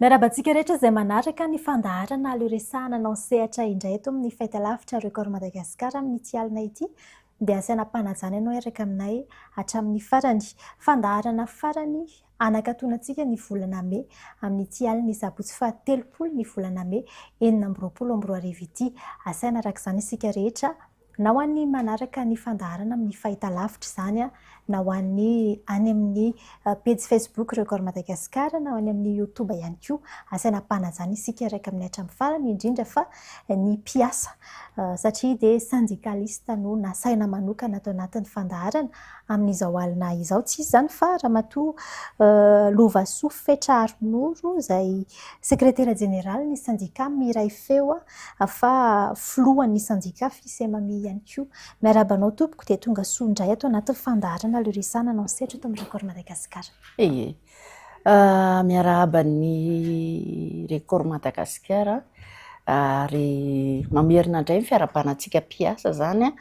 Miarahaba antsika rehetra izay manaraka ny fandaharana Aleo Resahana anao sehatra indray eto amin'ny fahitalavitra Record Madagascar amin'ity alina ity dia asaina am-panajana ianao hiaraka aminay hatramin'ny farany. Fandaharana farany hanakatonantsika ny volana mey amin'ity alin'ny sabotsy faha 30 ny volana mey 2026 ity. Asaina araka izany isika rehetra na ho an'ny manaraka ny fandaharana amin'ny fahitalavitra izany na ho an'ny any amin'ny pejy Facebook Record Madagascar na any amin'ny YouTube ihany koa. Asaina am-panajana isika hiaraka aminay hatramin'ny farany indrindra fa ny mpiasa satria dia syndikalista no nasaina manokana ato anatin'ny fandaharana amin'izao alina izao. Tsy iza izany fa Ramatoa Lovasoa Fetra Harinoro izay sekretera jeneralin'ny sendika Miray Feo fa filohan'ny sendika Fisemami ihany koa. Miarahaba anao tompoko dia tonga soa indray ato anatin'ny fandaharana Le Resana anao setra eto amin'ny Record Madagascar. Ie. Miarahaba ny Record Madagascar ary mamerina indray ny fiarahabana antsika mpiasa izany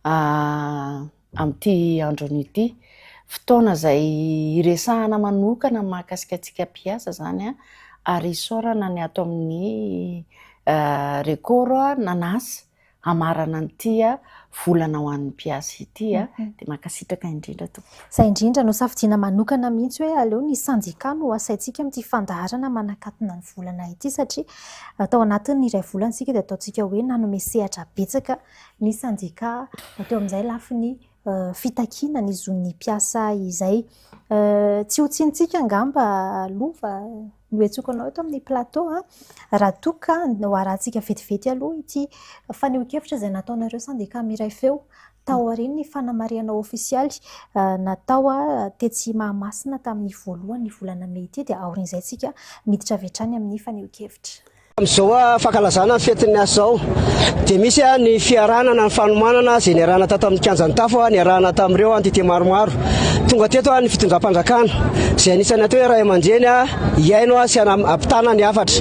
amin'ity andro anio ity. Fotoana izay hiresahana manokana mahakasika antsika mpiasa izany ary isaorana ny ato amin'ny Record nanasa hamarana an'ity volana ho an'ny mpiasa ity dia mankasitraka indrindra tompoko. Izay indrindra no safidiana manokana mihitsy hoe aleo ny sendika no asaintsika amin'ity fandaharana manakatona ny volana ity satria tao anatin'ny iray volana isika dia ataontsika hoe nanome sehatra betsaka ny sendika teo amin'izay lafiny fitakiana ny zon'ny mpiasa izay. Tsy ho tsinintsika angamba Lova no iantsoako anao eto amin'ny plateau raha toa ka ho arahantsika vetivety aloha ity fanehoan-kevitra izay nataonareo sendika Miray Feo tao aorian'ny fanamarihana ofisialy natao tetsy Mahamasina tamin'ny voalohan'ny volana mey ity dia aorian'izay isika miditra avy hatrany amin'ny fanehoan-kevitra. Amin'izao fankalazana ny fetin'ny asa izao dia misy ny fiarahana na ny fanomanana izay niarahana tato amin'ny kianjan'ny tafo, niarahana tamin'ireo entité maromaro. Tonga teto ny fitondram-panjakana izay anisan'ny atao hoe ray aman-dreny hihaino sy hampitana ny hafatra.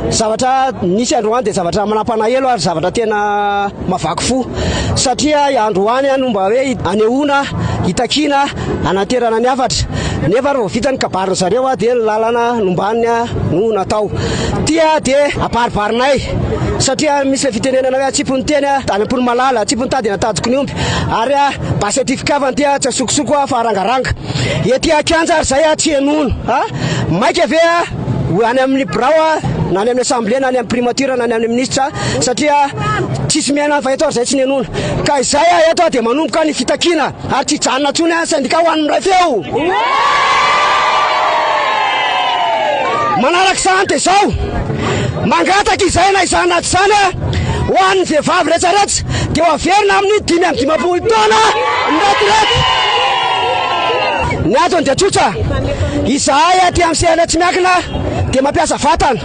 Zavatra nisy androany dia zavatra mampalahelo ary zavatra tena mahavaky fo satria androany no mba hoe anehoana, hitakiana, hananterana ny hafatra nefa ary vao vita ny kabarin zareo dia ny lalana nombaniny no natao. Ty dia abaribarinay satria misy le fitenenana hoe atsipy ny teny any am-pony malala, atsipy ny tady any an-tadiko ny omby ary basy atifikavan ty tsy asokosoko fa arangaranga. Ety an-kianja ary zay tsy henoina. Maika ve ho any amin'ny birao na any amin'ny assemblée na any amin'ny primature na any amin'ny minisitra satria tsisy miaina fa eto ary zay tsy nenoina. Ka izay eto dia manomboka ny fitakiana. Ary tsy hijanona intsony an, syndicat ho an'ny miray feo. Manaraka izany dia izao, mangataka izay na izany na tsy izany ho an'ny vehivavy rehetrarehetra dia ho averina amin'ny 55 taona ny retraite. Ny antony dia tsotra, izahay aty amin'ny sehatra tsy miankina dia mampiasa vatana.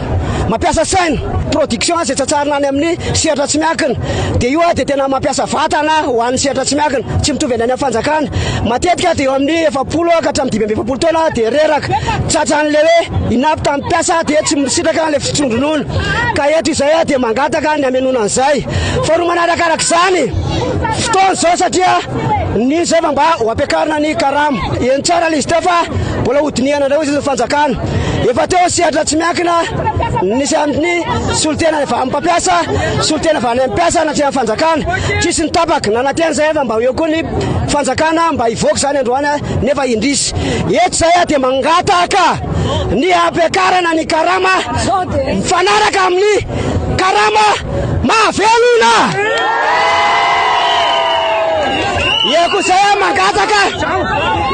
Mampiasa saina, production izay tsatsarina any amin'ny sehatra tsy miankina. Dia io dia tena mampiasa vatana ho an'ny sehatra tsy miankina, tsy mitovy any amin'ny fanjakana. Matetika dia eo amin'ny 40 ka hatramin'ny 45 taona dia reraka. Tratran'ilay hoe inapte ny mpiasa dia tsy misitraka ilay fisotroan-dronono. Ka eto izay dia mangataka ny hamenoana an'izay. Faharoa manarakaraka izany, fotoana izao satria nino izay fa mba ho ampiakarina ny karama. Eny tsara ilay izy teo fa mbola hodinihana indray hoy izy ny fanjakana. Efa teo ny sehatra tsy miankina, nisy amin'ny solontena avy amin'ny mpampiasa, solontena avy any amin'ny mpiasa anatrehan'ny fanjakana. Tsisy ny tapaka, nanantena izahay fa mba ho eo koa ny fanjakana mba hivoaka izany androany nefa indrisy. Eto izahay dia mangataka ny hampiakarana ny karama mifanaraka amin'ny karama mahavelona. Eo koa izay mangataka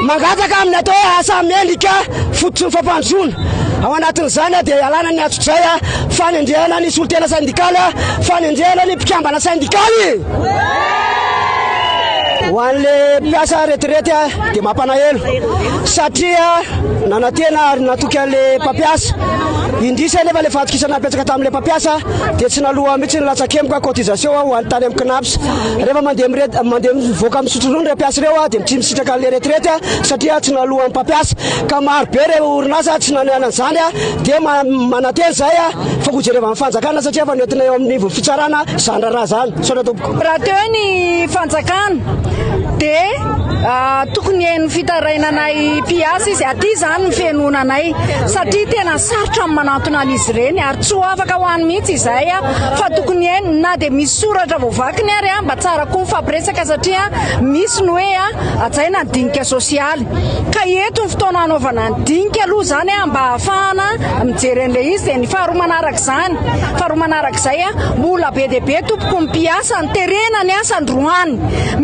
mangataka amin'ny atao hoe asa mendrika fototry ny fampandrosoana. Ao anatin'izany dia ialana ny antsojay, fanendrehana ny solontena sendikaly, fanendrehana ny mpikambana sendikaly. Ho an'le mpiasa retirety dia mampanahelo satria nanantena ary natoky an'le mpampiasa. Indrisy anefa le fahatokisana napetraka tamin'le mpampiasa dia tsy naloa mihitsy ny latsakemboka cotisation ho an'ny tany amin'ny CNAPS. Rehefa mandeha mire- mandeha mivoaka misotro ronono ireo mpiasa ireo dia tsy misitraka an'le retraite satria tsy naloan'ny mpampiasa. Ka maro be ireo orinasa tsy nanana an'izany dia manantena izahay fa ho jerevan'ny fanjakana satria efa nentina eo amin'ny ivon'ny fitsarana izany raharaha izany. Misaotra tompoko. Raha teo ny fanjakana dia tokony hihaino fitarainanay mpiasa izy. Aty izany ny fihainoana anay satria tena sarotra ny manao. manantona an'izy ireny ary tsy ho afaka ho any mihitsy izahay fa tokony haino na dia misy soratra voavakiny ary mba tsara koa mifampiresaka satria misy ny hoe hajaina ny dinika sosialy ka eto ny fotoana hanaovana ny dinika aloha izany mba hahafahana mijery an'ilay izy dia ny faharoa manaraka izany faharoa manaraka izay mbola be dia be tompoko ny mpiasa ny terena ny asa androany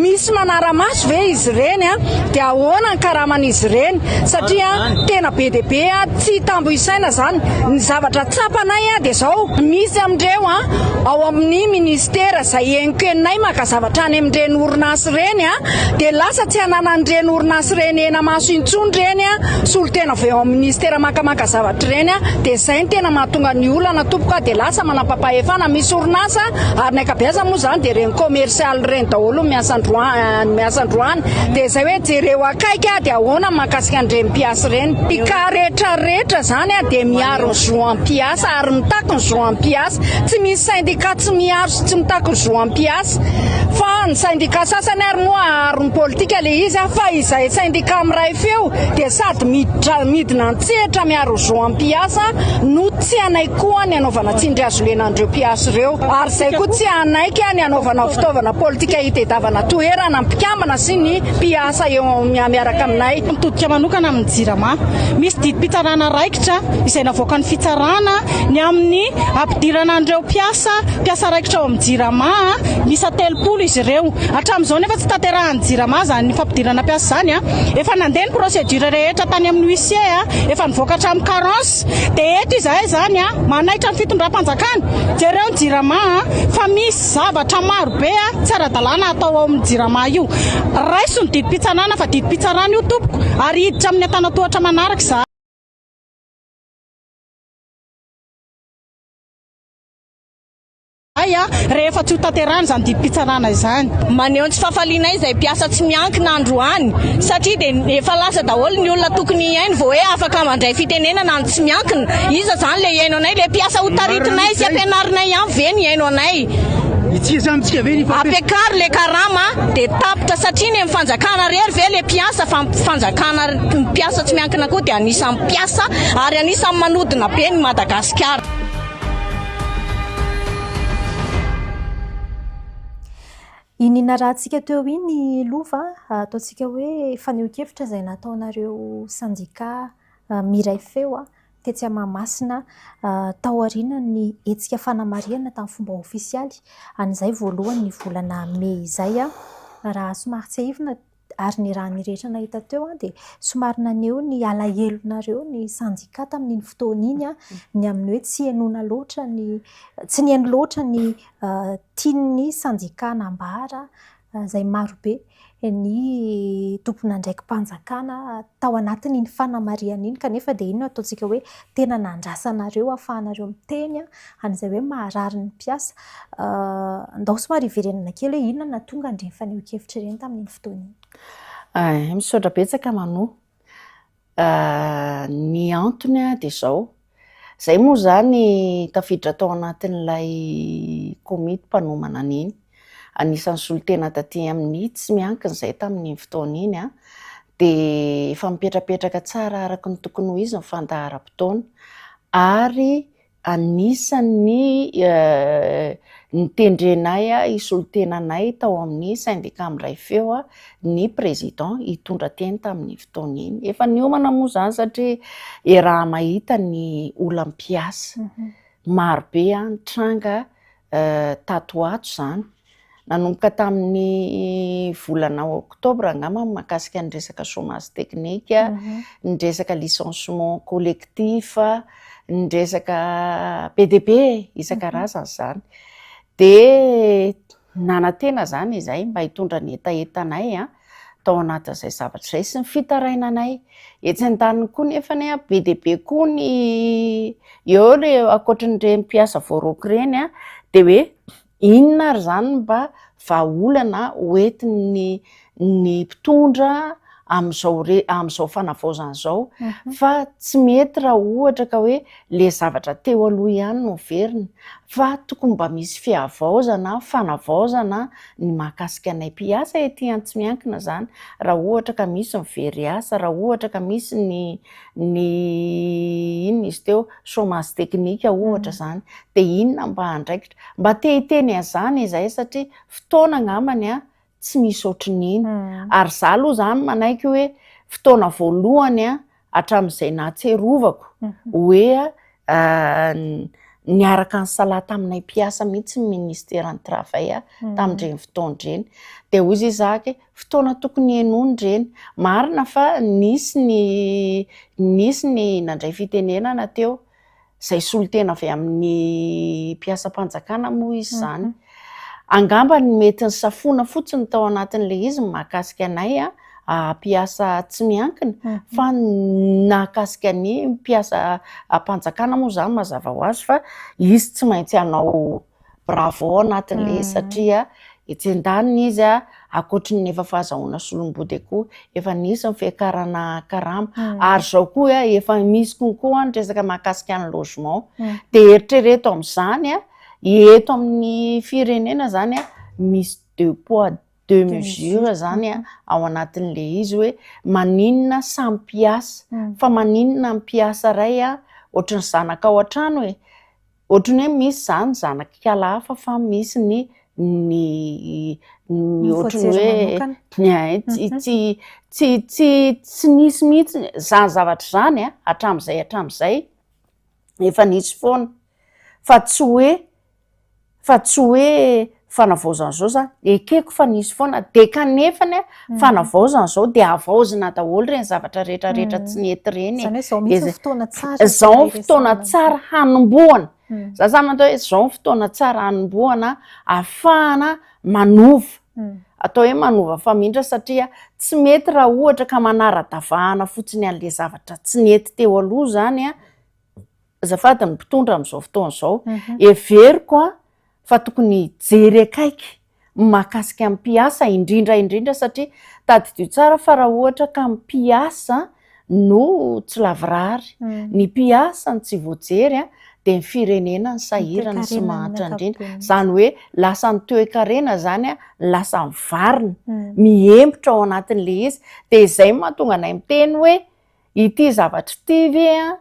misy manara-maso ve izy ireny dia ahoana ny karaman'izy ireny satria tena be dia be tsy tambo isaina izany ny zavatra tsapanay dia izao misy amin'ireo ao amin'ny ministera izay henonkenonay maka zavatra any amin'ireny orinasa ireny dia lasa tsy ananan'ireny orinasa ireny hena-maso intsony ireny solontena avy ao amin'ny ministera makamaka zavatra ireny dia izay no tena mahatonga ny olana tompoko dia lasa manampam-pahefana misy orinasa ary ny ankabeazany moa izany dia ireny commercial ireny daholo no miasa androany miasa androany dia izay hoe jereo akaiky dia ahoana ny mahakasika an'ireny mpiasa ireny ka rehetra rehetra izany dia miaro ny zo am-piasa ary mitaky ny zo am-piasa tsy misy syndicat tsy miaro sy tsy mitaky ny zo am-piasa fa ny syndicat sasany ary moa aharon'ny politika ilay izy fa izay syndicat miray feo dia sady miditra midina an-tsehatra miaro ny zo am-piasa no tsy hanaiky koa ny hanaovana tsindry hazo lena an'ireo mpiasa ireo ary izay koa tsy hanaiky ny hanaovana fitaovana politika hitedavana toerana ny mpikambana sy ny mpiasa eo miaraka aminay. Mitodika manokana amin'ny Jirama. Misy didim-pitsarana raikitra izay navoakan'ny fitsarana ny amin'ny hampidirana an'ireo mpiasa mpiasa raikitra ao amin'ny Jirama, miisa 30 izy ireo. Hatramin'izao nefa tsy tanterahan'ny Jirama izany fampidirana mpiasa izany. Efa nandeha ny procédure rehetra tany amin'ny huissier, efa nivoaka hatramin'ny carence. Dia eto izahay izany manaitra ny fitondram-panjakana, jereo ny Jirama fa misy zavatra maro be tsy ara-dalàna atao ao amin'ny Jirama io. Raiso ny didim-pitsarana fa didim-pitsarana io tompoko ary hiditra amin'ny antanantohatra manaraka izahay. Rehefa tsy ho tanterahina izany didim-pitsarana izany. Maneho ny tsy fahafalianay izay mpiasa tsy miankina androany satria dia efa lasa daholo ny olona tokony hihaino vao hoe afaka mandray fitenenana ny tsy miankina. Iza izany ilay hihaino anay? Ilay mpiasa ho taritinay sy ampianarinay ihany ve ny hihaino anay? Ampiakaro ilay karama dia tapitra satria ny amin'ny fanjakana irery ve ilay mpiasa fa ny fanjakana ny mpiasa tsy miankina koa dia anisan'ny mpiasa ary anisan'ny manodina be ny Madagasikara. Iny narahantsika teo iny Lova, ataontsika hoe fanehoan-kevitra izay nataonareo sendika miray feo tetsy Mahamasina tao aorianan'ny hetsika fanamarihana tamin'ny fomba ofisialy an'izay voalohan'ny volana mey izay. Raha somary tsiahivina ary ny raha ny rehetra nahita teo dia somary naneho ny alahelonareo ny sendika tamin'iny fotoana iny ny amin'ny hoe tsy henoina loatra ny tsy nihaino loatra ny tian'ny sendika nambara izay marobe ny tompon'andraiki-panjakana tao anatin'iny fanamarihana iny kanefa dia iny no ataontsika hoe tena nandrasanareo ahafahanareo miteny an'izay hoe maharary ny mpiasa. Ndao somary hiverenana kely hoe inona no nahatonga an'ireny fanehoan-kevitra ireny tamin'iny fotoana iny. Misaotra betsaka Manoa. Ny antony dia izao, izahay moa izany tafiditra tao anatin'ilay komity mpanomana an'iny. Anisan'ny solontena taty amin'ny tsy miankina izahay tamin'iny fotoana iny dia efa mipetrapetraka tsara araka ny tokony ho izy ny fandaharam-potoana ary Anisan'ny nitendrenay hisolo-tena anay tao amin'ny syndicat Miray Feo ny président hitondra teny tamin'iny fotoana iny. Efa niomana moa izany satria iaraha-mahita ny olan'ny mpiasa. Maro be ny tranga tato ho ato izany. Nanomboka tamin'ny volana oktobra angamba ny mahakasika ny resaka chômage technique, ny resaka licenciement collectif, ny resaka be dia be e, isan-karazany izany. Dia nanantena izany izahay mba hitondra ny hetahetanay tao anatin'izay zavatra izay sy ny fitarainanay. Etsy andaniny koa nefa anie be dia be koa ny eo ilay ankoatran'ireny mpiasa voaroaka ireny dia hoe Inona ary izany no mba vahaolana hoentin'ny ny mpitondra amin'izao re- amin'izao fanavaozana izao fa tsy mety raha ohatra ka hoe le zavatra teo aloha ihany no miverina fa tokony mba misy fihavaozana, fanavaozana ny mahakasika anay mpiasa ety an-tsy miankina zany raha ohatra ka misy ny very asa, raha ohatra ka misy ny ny inona izy teo chômage technique ohatra zany de inona mba andraikitra, mba te hiteny an'izany izahay satria fotoana angambany an tsy misy ohatrin'iny ary za aloha zany manaiky hoe fotoana voalohany an hatramin'izay nahatserovako hoe niaraka nisalahy taminay mpiasa mihitsy ny ministeran'ny travail tamin'ireny fotoana ireny de hoy izy zaka hoe fotoana tokony henoina ireny, marina fa nisy ny nisy ny nandray fitenenana teo izay solontena avy amin'ny mpiasam-panjakana moa izy izany. Angamba ny mety nisafoana fotsiny tao anatin'ilay izy ny mahakasika anay mpiasa tsy miankina fa ny nahakasika ny mpiasa mpanjakana moa izany mazava ho azy fa izy tsy maintsy hanao bravo ao anatin'ilay izy satria etsy an-daniny izy ankoatry ny efa fahazahoana solombody akoho efa nisy ny fiakarana karama ary izao koa efa misy konkoa ny resaka mahakasika ny logement dia eritrereto amin'izany eto amin'ny firenena izany misy deux poids deux mesures zany ao anatin'le izy hoe maninona samy mpiasa fa maninona ny mpiasa ray ohatry ny zanaka ao an-trano e, ohatry ny hoe misy zany zanak'ikala hafa fa misy ny ny ny ohatry ny hoe tsy tsy tsy tsy tsy nisy mihitsy zany zavatra zany hatramin'izay hatramin'izay efa nisy foana fa tsy hoe fa tsy hoe fanavaozana zao zany, ekeko fa nisy foana de kanefany a fanavaozana zao de havaozina daholo reny zavatra rehetrarehetra tsy nety reny e. Zany hoe zao mihitsy ny fotoana tsara Zao ny fotoana tsara hanombohana, za zany manao hoe zao ny fotoana tsara hanombohana ahafahana manova, atao hoe manova famindra satria tsy mety raha ohatra ka manara-davahana fotsiny an'le zavatra tsy nety teo aloha zany a, Azafady ny mpitondra amin'izao fotoana izao, heveriko an fa tokony hijery akaiky ny mahakasika ny mpiasa indrindra indrindra satria tadidio tsara fa raha ohatra ka ny mpiasa no tsy lavorary, ny mpiasa no tsy voajery an, dia ny firenena no sahirana sy mahantra indrindra, izany hoe lasa ny toekarena izany an lasa mivarina, mihemotra ao anatin'ilay izy, dia izay no mahatonga anay miteny hoe ity zavatra ity ve an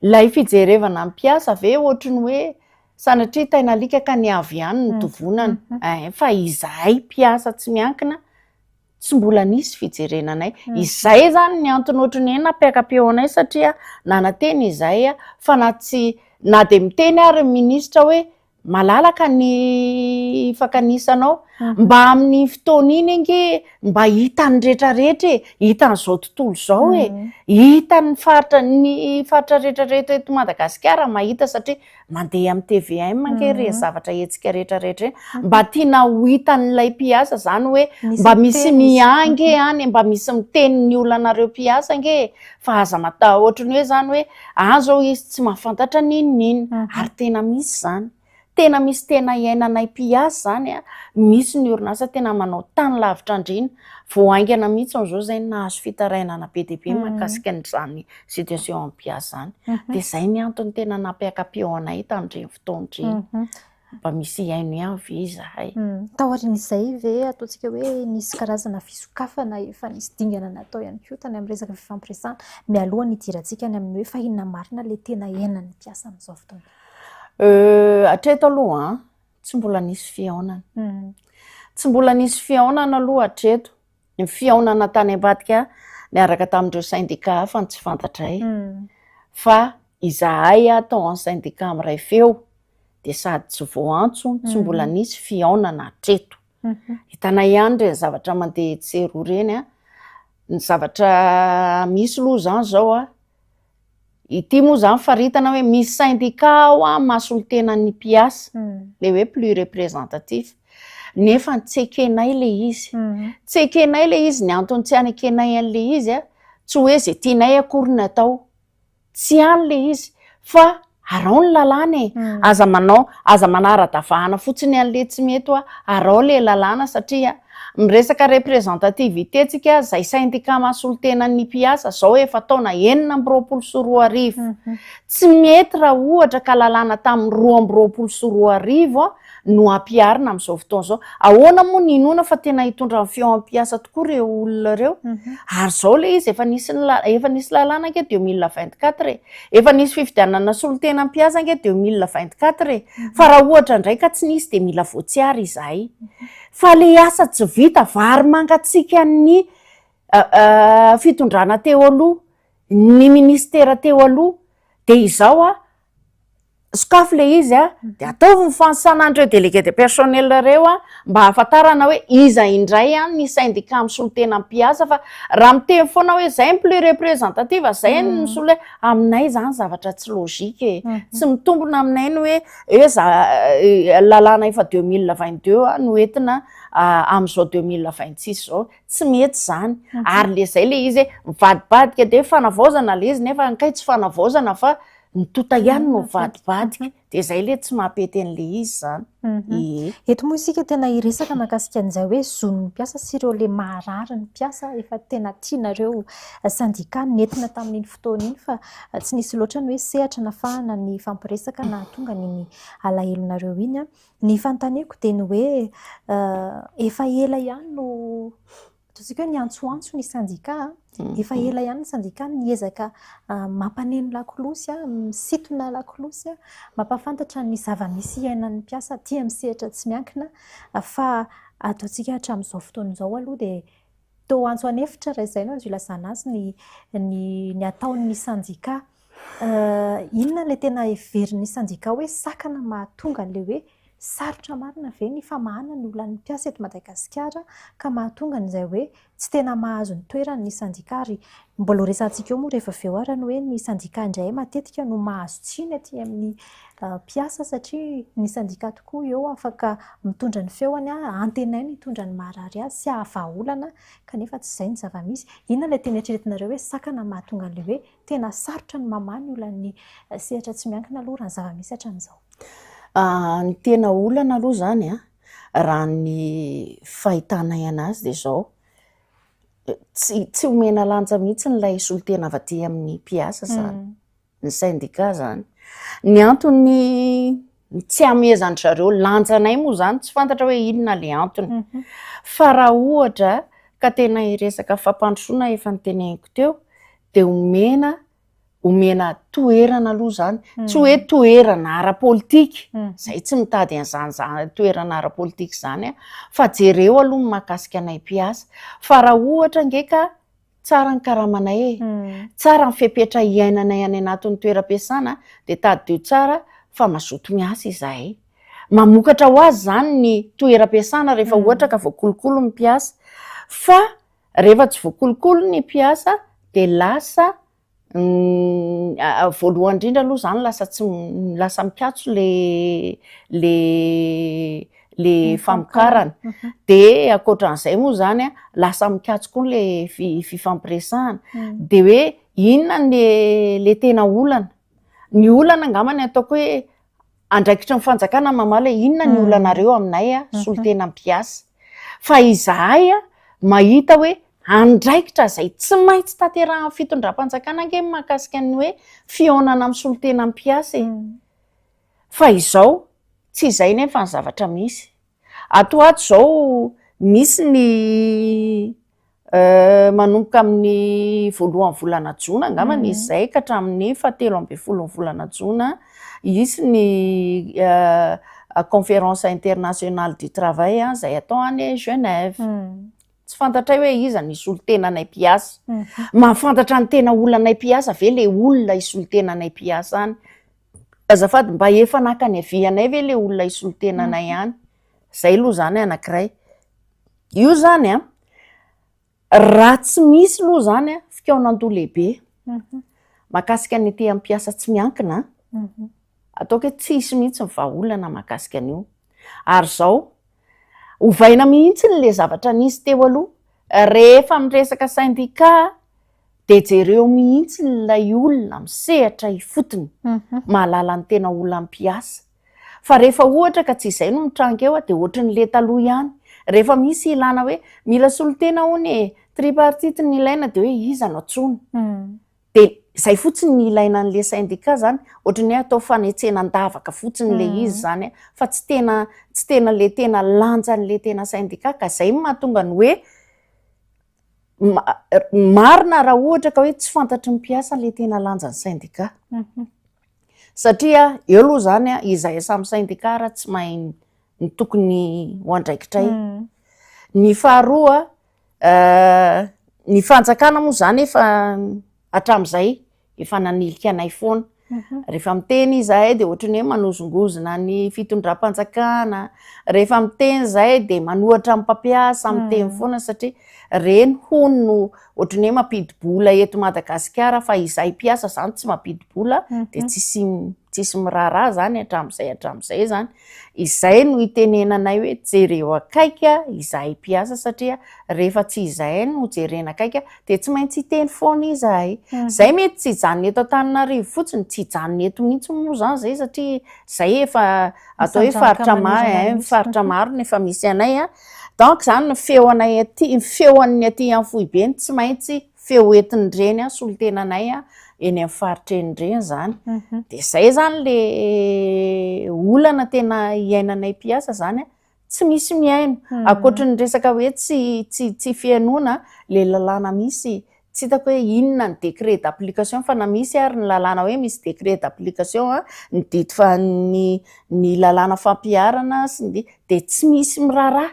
Ilay fijerevana ny mpiasa ve ohatry ny hoe sanatria tain'alika ka ny avo ihany no tovonana eh, fa izahay mpiasa tsy miankina tsy mbola nisy fijerena anay. Izay izany ny antony ohatry ny hoe nampiaka-peo anay satria nanantena izahay fa na tsy na dia miteny ary ny minisitra hoe Malalaka ny fankanisanao. Mba amin'iny fotoana iny ange mba hitan'ny rehetrarehetra e, hitan'izao tontolo izao e, hitan'ny faritra ny faritra rehetrarehetra eto Madagasikara mahita satria mandeha amin'ny tvm ange ireny zavatra hetsika rehetrarehetra ireny. Mba tiana ho hitan'ilay mpiasa izany hoe mba misy miahy ange any e, mba misy miteny ny olanareo mpiasa ange e, fa aza matahotra ohatran'ny hoe izany hoe Any zao izy tsy mahafantatra n'inon'inona ary tena misy zany, tena misy tena iainanay mpiasa zany a, misy ny orinasa tena manao tany lavitra andriana, vao haingana mihitsy zao zay nahazo fitarainana be dia be mahakasika an'izany situation an'ny mpiasa zany, de zay ny antony tena nampiaka-peo anay tamin'ireny fotoana ireny. Mba misy hihaino ihany ve izahay? Taorian'izay ve ataontsika hoe nisy karazana fisokafana efa nisy dingana natao ihany koa tany amin'ny resaka fifampiresahana mialoha ny hidirantsika any amin'ny hoe fa inona marina ilay tena iainan'ny mpiasa amin'izao fotoana? Hatreto aloha an, tsy mbola nisy fihaonana. Tsy mbola nisy fihaonana aloha hatreto. Ny fihaonana tany ambadika niaraka tamin'ireo sendika hafa no tsy fantatray. Fa izahay tao amin'ny sendika miray feo dia sady tsy voaantso, tsy mbola nisy fihaonana hatreto. Hitanay ihany ireny zavatra mandeha etsy sy eroa ireny an, ny zavatra misy aloha izany izao an, ity moa izany faritana hoe misy syndicat ao an mahasolo-tena ny mpiasa, ilay hoe plus représentatif, nefa tsy ekenay ilay izy, tsy ekenay ilay izy, ny antony tsy anekenay an'ilay izy an, tsy hoe izay tianay akory no atao, Tsy any le izy fa arao ny lalàna e, aza manao, aza manara-davahana fotsiny an'le tsy mety hoa, arao le lalàna satria. Miresaka représentativité tsika, zay syndicat mahasolo tena ny mpiasa zao efa taona 2026. Tsy mety raha ohatra ka lalàna tamin'ny 2022 no ampiharina amin'izao fotoana izao. Ahoana moa no inoana fa tena hitondra ny feon'ny mpiasa tokoa ireo olona ireo? Ary izao ilay izy, efa nisy ny efa nisy lalàna ange 2024 e! Efa nisy fifidianana solontena mpiasa ange 2024 e! Fa raha ohatra indray ka tsy nisy dia mila voatsiary izahay. Fa ilay asa tsy vita, vary mangatsiakan'ny fitondrana teo aloha, ny minisitera teo aloha, dia izao a, sokafy ilay izy a, dia ataovy ny fanisana an'ireo délégué de personnel ireo a, mba hahafantarana hoe iza indray a ny syndicat misolo tena mpiasa fa raha miteny foana hoe zay ny plus représentative, zay ny misolo hoe, aminay izany zavatra tsy logique e, tsy mitombina aminay ny hoe hoe za lalàna efa 2022 a no entina amin'izao 2026 izao, tsy mety izany, ary le zay le izy hoe mivadibadika dia fanavaozana le izy nefa kay tsy fanavaozana fa ny tota ihany no mivadibadika, dia zay le tsy mampety an'le izy zany. Ie. Eto moa isika tena hiresaka mahakasika an'izay hoe zon'ny mpiasa sy ireo le maharary ny mpiasa efa tena tianareo sendika nentina tamin'iny fotoana iny fa tsy nisy loatra ny hoe sehatra nafahana ny fampiresaka nahatonga an'iny alahelonareo iny. Ny fanontaniako dia ny hoe efa ela ihany no ataontsika hoe niantsoantso ny sendika, efa ela ihany ny sendika no niezaka mampaneno lakolosy, misintona lakolosy, mampahafantatra ny zava-misy iainan'ny mpiasa aty amin'ny sehatra tsy miankina fa ataontsika hatramin'izao fotoana izao aloha dia toa antso an'efitra raha izay no azo ilazana azy ny ny ataon'ny sendika. Inona ilay tena heverin'ny sendika hoe sakana mahatonga an'ilay hoe sarotra marina ve ny famahana ny olan'ny mpiasa eto Madagasikara ka mahatonga an'izay hoe tsy tena mahazo ny toerany ny sendika ary mbola ho resahantsika eo moa rehefa avy eo ary ny hoe ny sendika indray matetika no mahazo tsiny aty amin'ny mpiasa satria ny sendika tokoa eo afaka mitondra ny feony, antenaina hitondra ny maharary azy sy hahavaha olana kanefa tsy izay ny zava-misy. Inona ilay tena eritreretinareo hoe sakana mahatonga an'ilay hoe tena sarotra ny mamaha ny olan'ny sehatra tsy miankina aloha raha ny zava-misy hatramin'izao? Ny tena olana aloha izany an, raha ny fahitanay an'azy dia izao, tsy tsy omena lanja mihitsy ilay solontena avy aty amin'ny mpiasa izany, ny syndicat izany. Ny antony tsy amehezan-dry zareo lanja anay moa izany tsy fantatra hoe inona ilay antony. Fa raha ohatra ka tena hiresaka fampandrosoana efa noteneniko teo dia omena omena toerana aloha izany, tsy hoe toerana ara-politika, izahay tsy mitady an'izany za- toerana ara-politika izany an, fa jereo aloha ny mahakasika anay mpiasa, fa raha ohatra ange ka tsara ny karamanay e, tsara ny fepetra iainanay any anatin'ny toeram-piasana dia tadidio tsara fa mazoto miasa izahay. Mamokatra ho azy izany ny toeram-piasana rehefa ohatra ka voakolokolo ny mpiasa, fa Rehefa tsy voakolokolo ny mpiasa dia lasa voalohany indrindra aloha izany lasa tsy lasa mikatso le le le famokarana. Dia ankoatran'izay moa izany an, lasa mikatso koa le fifampiresahana. Dia hoe inona ny le tena olana? Ny olana angamba ny ataoko hoe andraikitry ny fanjakana mamaly hoe inona ny olanareo aminay a, solontena mpiasa. Fa izahay a, mahita hoe andraikitra izay tsy maintsy tanterahan'ny fitondram-panjakana ange ny mahakasika ny hoe fihaonana amin'ny solontena mpiasa e. Fa izao, tsy izay nefa ny zavatra misy. Ato ho ato izao misy ny manomboka amin'ny voalohan'ny volana jona angamba ny izay ka hatramin'ny fahatelo ambin'ny folon'ny volana jona hisy ny conférence internationale du travail izay atao any Genève. Tsy fantatray hoe iza ny hisolo-tena anay mpiasa. Mahafantatra ny tena olanay mpiasa ve ilay olona hisolo-tena anay mpiasa any? Azafady, mba efa naka ny avis anay ve ilay olona hisolo-tena anay any? Izay aloha izany anankiray. Io izany an, raha tsy misy aloha izany an, fikaonandoha lehibe mahakasika ny aty amin'ny mpiasa tsy miankina an, ataoko hoe tsy hisy mihitsy ny vahaolana mahakasika an'io. Ary izao, ovaina mihitsy ilay zavatra nisy teo aloha, rehefa miresaka syndicat dia jereo mihitsy ilay olona misehatra ifotony, mahalala ny tena olona mpiasa. Fa rehefa ohatra ka tsy izay no mitranga eo dia ohatry ny le taloha ihany. Rehefa misy ilana hoe mila solontena hono e, tripartite no ilaina dia hoe iza no antsoina? Dia izay fotsiny ny ilaina an'ilay syndicat zany, ohatran'ny hoe atao fanetsenan-davaka fotsiny ilay izy zany fa tsy tena tsy tena ilay tena lanjan'ilay tena syndicat ka izay no mahatonga ny hoe marina raha ohatra ka hoe tsy fantatry ny mpiasa ilay tena lanjan'ny syndicat. Satria eo aloha zany a, izahay samy syndicat ary tsy mahay ny tokony ho andraikitray. Ny faharoa, ny fanjakana moa zany efa hatramin'izay efa nanilika anay foana. Rehefa miteny izahay dia ohatran'ny hoe manozongozona ny fitondram-panjakana, rehefa miteny izahay dia manohatra ny mpampiasa, miteny foana satria ireny hono no ohatran'ny hoe mampidi-bola eto Madagasikara fa izahay mpiasa izany tsy mampidi-bola dia tsisy tsisy miraharaha izany hatramin'izay hatramin'izay izany. Izay no itenenanay hoe jereo akaiky izahay mpiasa satria rehefa tsy izahay no jerena akaiky dia tsy maintsy hiteny foana izahay. Izay mety tsy hijanona eto Antananarivo fotsiny, tsy hijanona eto mihitsy moa izany izay satria izay efa atao hoe faritra maro, faritra maro no efa misy anay an. Donc izany ny feo anay aty, ny feon'ny aty amin'ny foibeny tsy maintsy feo entin'ireny solontenanay eny amin'ny faritra eny ireny izany. Dia izay izany le olana tena iainanay mpiasa izany an, tsy misy mihaino. Ankoatry ny resaka hoe tsy tsy tsy fihainoana, le lalàna misy, tsy hitako hoe inona ny décret d'application fa na misy ary ny lalàna hoe misy décret d'application an, ny didy fa ny ny lalàna fampiharana sy ny dia tsy misy miraharaha,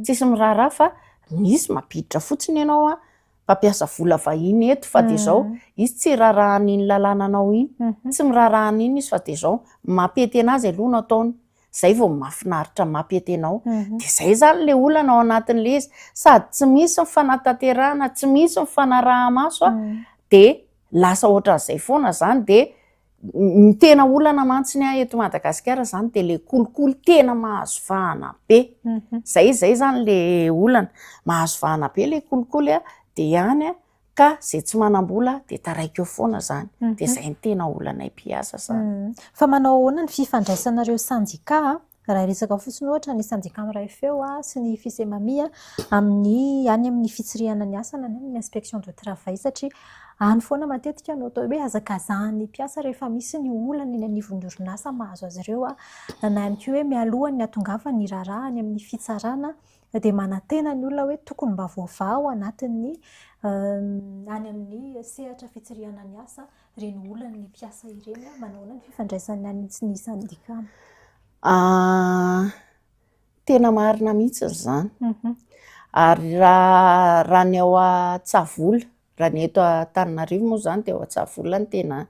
tsisy miraharaha fa misy mampiditra fotsiny ianao an, mpampiasa vola vahiny eto fa dia izao, izy tsy hiraharaha an'iny lalànanao iny, tsy miraharaha an'iny izy fa dia izao, mampety an'azy aloha no ataony, zay vao mahafinaritra mampety anao, dia zay izany ilay olana ao anatin'ilay izy, sady tsy misy ny fanatanterahana, tsy misy ny fanaraha-maso an, dia lasa ohatran'izay foana izany, dia ny tena olana mantsy ny ahy eto Madagasikara izany dia ilay kolikoly tena mahazo vahana be, zay zay izany ilay olana, mahazo vahana be ilay kolikoly an, dia any an, ka izay tsy manam-bola dia taraiky eo foana izany, dia izay no tena olanay mpiasa izany. Fa manao ahoana ny fifandraisanareo sendika Raha hiresaka fotsiny ohatra ny sendika miray feo sy ny Fisemami amin'ny any amin'ny fitsirihana ny asa na ny amin'ny inspection de travail satria any foana matetika no atao hoe hazakazahan'ny mpiasa rehefa misy ny olana eny anivon'ny orinasa mahazo azy ireo na ihany koa hoe mialohan'ny hatongavan'ny raharaha any amin'ny fitsarana dia manantena ny olona hoe tokony mba voavaha ao anatin'ny any amin'ny sehatra fitsirihana ny asa ireny olan'ny mpiasa ireny, manao ahoana ny fifandraisan'ny any sy ny sendika? Tena marina mihitsy izany. Ary raha raha ny ao Antsahavola, raha ny eto Antananarivo moa izany dia ao Antsahavola no tena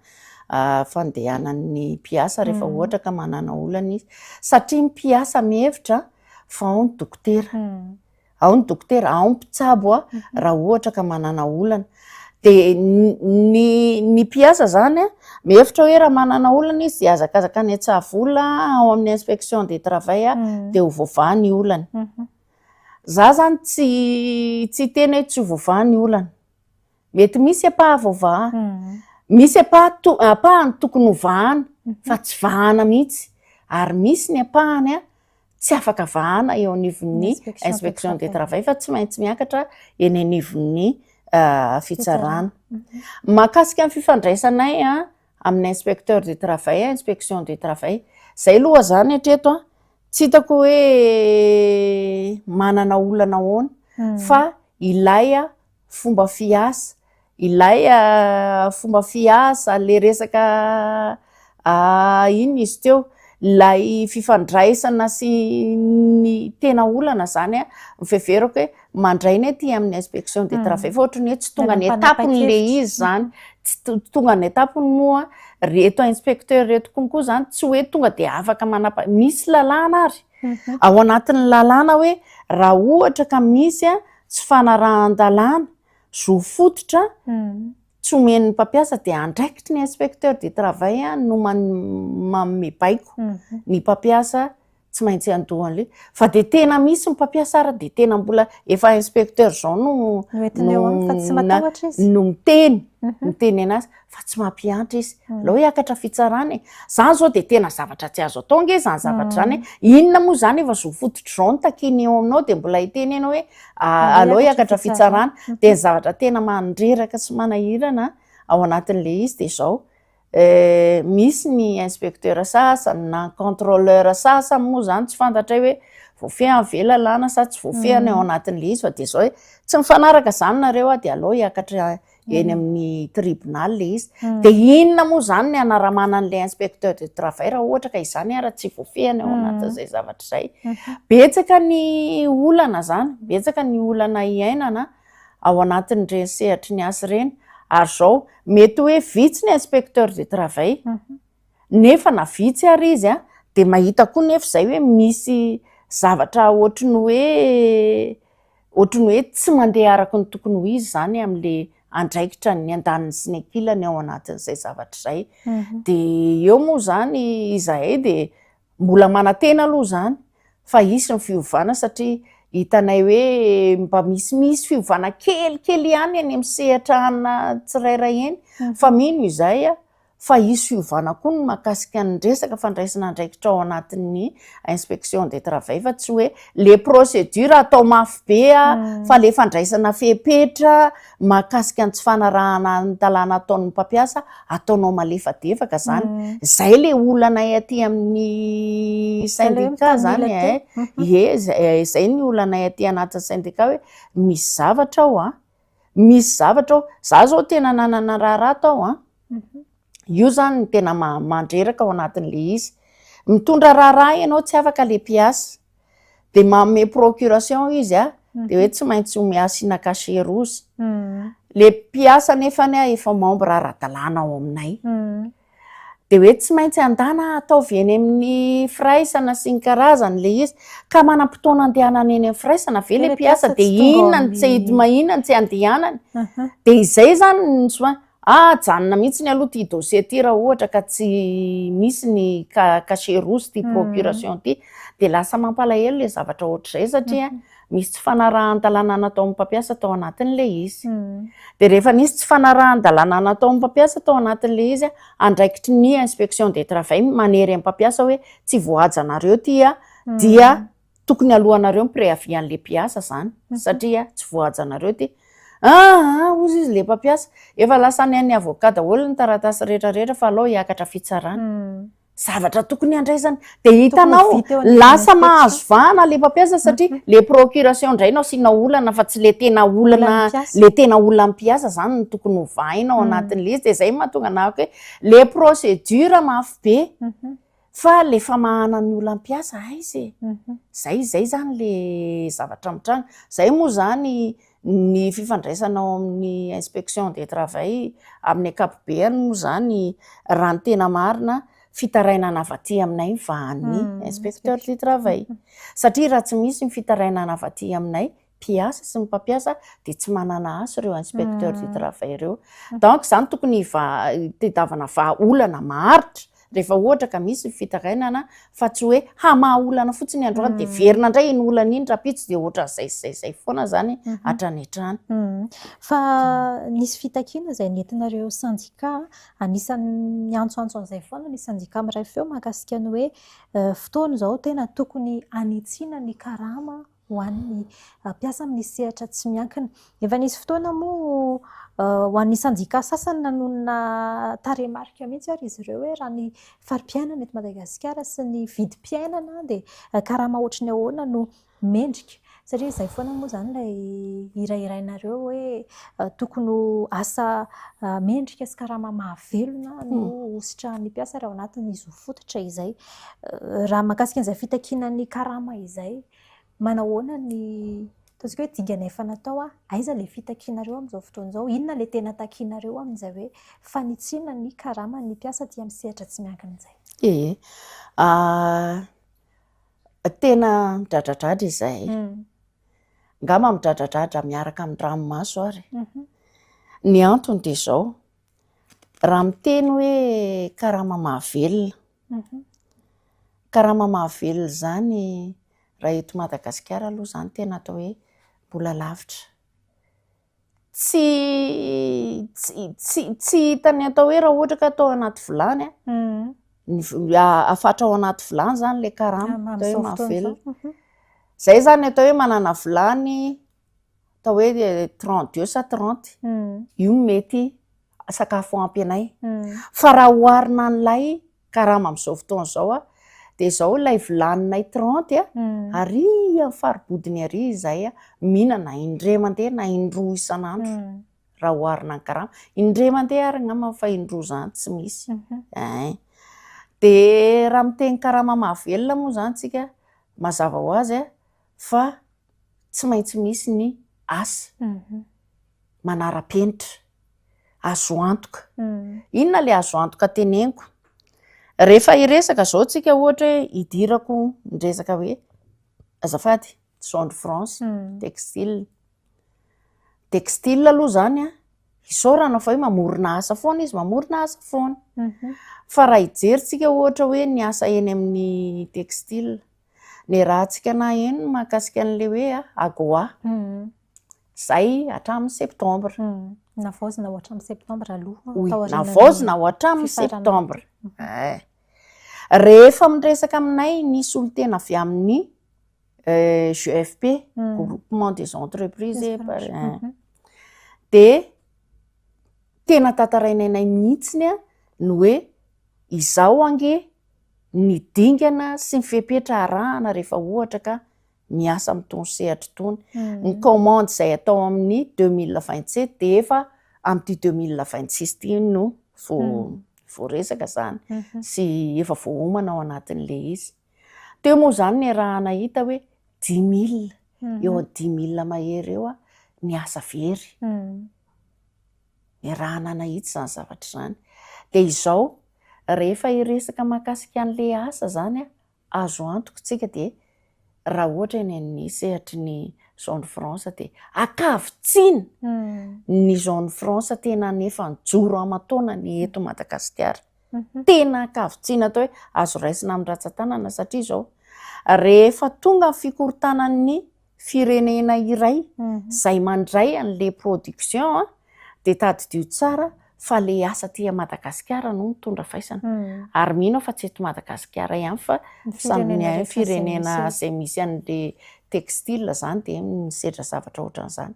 fandehanan'ny mpiasa rehefa ohatra ka manana olana izy. Satria ny mpiasa mihevitra fa ao ny dokotera. Ao ny dokotera, ao ny mpitsabo a, raha ohatra ka manana olana. De ny ny mpiasa zany a, mihevitra hoe raha manana olana izy de hazakazaka any Antsahavola ao amin'ny inspection de travail a, de ho voavaha ny olany. Za zany tsy tsy hiteny hoe tsy ho voavaha ny olana. Mety misy ampaha voavaha, misy ampaha to- ampahany tokony ho vahana fa tsy vahana mihitsy, ary misy ny ampahany a tsy afaka vahana eo anivon'ny inspection de travail fa tsy maintsy miakatra eny anivon'ny fitsarana. Mahakasika ny fifandraisanay a amin'ny inspecteur du travail, inspection du travail, zay aloha zany hatreto a tsy hitako hoe manana olana ahoana fa ilay fomba fiasa, ilay fomba fiasa, le resaka inona izy teo, ilay fifandraisana sy ny tena olana zany a, ny fiheverako hoe mandray ny aty amin'ny inspection du travail fa ohatran'ny hoe tsy tonga any an-tampony le izy zany, tsy tonga any an-tampony moa reto inspecteur reto konko zany tsy hoe tonga de afaka manapa-, misy lalàna ary ao anatin'ny lalàna hoe raha ohatra ka misy a tsy fanarahan-dalàna, zo fototra tsy omen'ny mpampiasa dia andraikitry ny inspecteur du travail no manome baiko ny mpampiasa. tsy maintsy handoa an'le fa de tena misy ny mpampiasa ary de tena mbola efa inspecteur zao no No entina eo aminy fa tsy matahotra izy. no miteny miteny anazy fa tsy mampiantra izy aleo hiakatra fitsarana e zany zao de tena zavatra tsy azo atao nge zany zavatra zany e inona moa zany efa zo fototra zao no takiany eo aminao de mbola hiteny ianao hoe aleo hiakatra fitsarana de ny zavatra tena mandreraka sy manahirana ao anatin'le izy de zao Misy ny inspecteur sasany na contrôleur sasany moa zany tsy fantatray hoe voafehiny ve lalàna sa tsy voafehiny ao anatin'le izy fa de zao hoe tsy mifanaraka zany nareo a de aleo hiakatra eny amin'ny tribunal le izy. De inona moa zany ny hanaramana an'le inspecteur de travail raha ohatra ka izany ara tsy voafehiny ao anatin'izay zavatra izay. Betsaka ny olana zany, betsaka ny olana iainana ao anatin'ireny sehatry ny asa ireny ary izao mety hoe vitsy ny inspecteur de travail nefa na vitsy ary izy a de mahita koa nefa izay hoe misy zavatra ohatry ny hoe ohatry ny hoe tsy mandeha araka ny tokony ho izy izany amin'le andraikitra ny andaniny sy ny ankilany ao anatin'izay zavatra izay de eo moa izany izahay de Mbola manantena aloha izany fa hisy ny fiovana satria hitanay hoe mba misimisy fiovana kelikely ihany eny amin'ny sehatra ana tsirairay eny fa mino izahay fa hisy fiovana koa ny mahakasika ny resaka fandraisana andraikitra ao anatin'ny inspection de travail fa tsy hoe le procédure atao mafy be fa le fandraisana fepetra mahakasika ny tsy fanarahana ny dalàna ataon'ny mpampiasa ataonao malefadefaka zany mm. zay le olanay aty amin'ny syndicat zany e ie eh, zay ny olanay aty anatin'ny syndicat hoe misy zavatra ao a misy zavatra ao za zao tena nanana raharaha tao a mhm. io zany ny tena mandreraka ao anatin'le izy mitondra raharaha ianao tsy afaka le mpiasa de manome procuration izy a de hoe tsy maintsy ome asiana cachet rozy le mpiasa nefany a efa membre ara-dalàna ao aminay de hoe tsy maintsy andana ataovy eny amin'ny firaisana sy ny karazany le izy ka manam-potoana andehanana eny amin'ny firaisana ve le mpiasa de inona ny tsy inona ny tsy andehanany de izay zany ny soin Ah, ajanona mihitsiny aloha ity dossier ity raha ohatra ka tsy misy ny cachet rouge ity procuration ity dia lasa mampalahelo ilay zavatra ohatr'izay satria misy tsy fanarahan-dalàna nataon'ny mpampiasa tao anatin'ilay izy. Dia rehefa nisy tsy fanarahan-dalàna nataon'ny mpampiasa tao anatin'ilay izy, andraikitry ny inspection de travail manery ny mpampiasa hoe tsy voahajanareo ity dia Tokony alohanareo ny préavis an'le mpiasa zany satria tsy voahajanareo ty. Aa hozy izy le mpampiasa efa lasa any an'ny avocat daholo ny taratasy rehetra rehetra fa alao hiakatra fitsarana. Zavatra tokony handraisana de hitanao lasa mahazo vahana le mpampiasa satria le procuration indray no asiana olana fa tsy le tena olana le tena olana mpiasa zany no tokony ho vahina ao anatin'le izy de zay mahatonga anahako hoe le procédure mafy be. Fa le famahana ny olona mpiasa aiza e? Zay zay zany le zavatra mitranga. Zay moa zany ny fifandraisana ao amin'ny inspection de travail amin'ny ankapobeany moa zany raha ny tena marina fitarainana avy aty aminay ny vahan'ny inspecteur du travail. Satria raha tsy misy ny fitarainana avy aty aminay mpiasa sy ny mpampiasa dia tsy manana asa ireo inspecteur du travail ireo. Donc izany tokony hitadiavana vahaolana maharitra rehefa ohatra ka misy ny fitarainana fa tsy hoe hamaha olana fotsiny androany dia verina indray iny olana iny rahampitso dia ohatran'izay sy izay izay foana izany hatrany hatrany. Fa nisy fitakiana izay nentinareo sendika, anisan'ny miantsoantso an'izay foana ny sendika miray feo mahakasika ny hoe fotoana izao tena tokony hanitsiana ny karama ho an'ny mpiasa amin'ny sehatra tsy miankina. Efa nisy fotoana moa ho an'ny sendika sasany nanonona tarehimarika mihitsy ary izy ireo hoe raha ny fari-piainana eto Madagasikara sy ny vidim-piainana dia karama ohatry ny ahoana no mendrika satria izay foana moa izany ilay hirahirainareo hoe tokony ho asa mendrika sy karama mahavelona no hositrahan'ny mpiasa raha ao anatin'ny zo fototra izay. Raha mahakasika an'izay fitakiana ny karama izay, Manahoana ny ataontsika hoe dingana efa natao a? Aiza ilay fitakianareo amin'izao fotoana izao? Inona ilay tena takianareo amin'izay hoe fanitsiana ny karaman'ny mpiasa aty amin'ny sehatra tsy miankina izay? Ie. Tena midradradradra izahay. Angamba midradradradra miaraka amin'ny ranomaso ary. Ny antony dia izao, raha miteny hoe karama mahavelona. Karama mahavelona izany raha eto Madagasikara aloha izany tena atao hoe mbola lavitra. Tsy tsy tsy tsy hita ny atao hoe raha ohatra ka atao anaty vilany an, ny v- afatra ao anaty vilany izany ilay karama atao hoe mahavelona. Izay izany atao hoe manana vilany atao hoe 32 sa 30, io no mety sakafo ampy anay. Fa raha oharina an'ilay karama amin'izao fotoana izao a, dia izao ilay vilaninay 30 a, ary amin'ny faribodiny ary izahay a, mihinana indray mandeha na indroa isan'andro raha oharina ny karama. Indray mandeha ary angamba fa indroa izany tsy misy. Ein. Dia raha miteny karama mahavelona moa izany tsika, mazava ho azy a, fa tsy maintsy misy ny asa manara-penitra, azo antoka. Inona ilay azo antoka teneniko? Rehefa hiresaka izao tsika ohatra hoe hidirako ny resaka hoe azafady zone franche textile. Textile aloha izany an, isaorana fa hoe mamorona asa foana izy, mamorona asa foana. Fa raha hijery tsika ohatra hoe ny asa eny amin'ny textile, Niarahantsika naheno ny mahakasika an'ilay hoe AGOA, izay hatramin'ny septembre. Navaozina ho hatramin'ny septembre aloha. Oui, navaozina ho hatramin'ny septembre. Eh. Rehefa miresaka aminay ny solontena avy amin'ny GFP, Groupement des entreprises, dia tena tantarainay mihitsy ny hoe izao ange ny dingana sy ny fepetra arahana rehefa ohatra ka miasa amin'itony sehatra itony. Ny commande izay atao amin'ny 2027 dia efa amin'ity 2026 ity no voaresaka izany sy efa voaomana ao anatin'ilay izy. Teo moa izany niarahana hita hoe dix mille, eo amin'ny dix mille mahery eo ny asa very. Niarahana nahita izany zavatra izany. Dia izao, rehefa hiresaka mahakasika an'ilay asa izany an, azo antoka isika dia raha ohatra eny amin'ny sehatry ny zone franche dia ankavitsiana ny zone franche tena nefa nijoro aman-taonany eto Madagasikara. Tena ankavitsiana atao hoe azo raisina amin'ny ratsan-tanana satria izao, rehefa tonga ny fikorontanan'ny firenena iray izay mandray an'le production an, dia tadidio tsara fa le asa aty Madagasikara no mitondra faisana. Ary mino aho fa tsy eto Madagasikara ihany fa samy ny firenena izay misy an'le textile izany dia misedra zavatra ohatran'izany.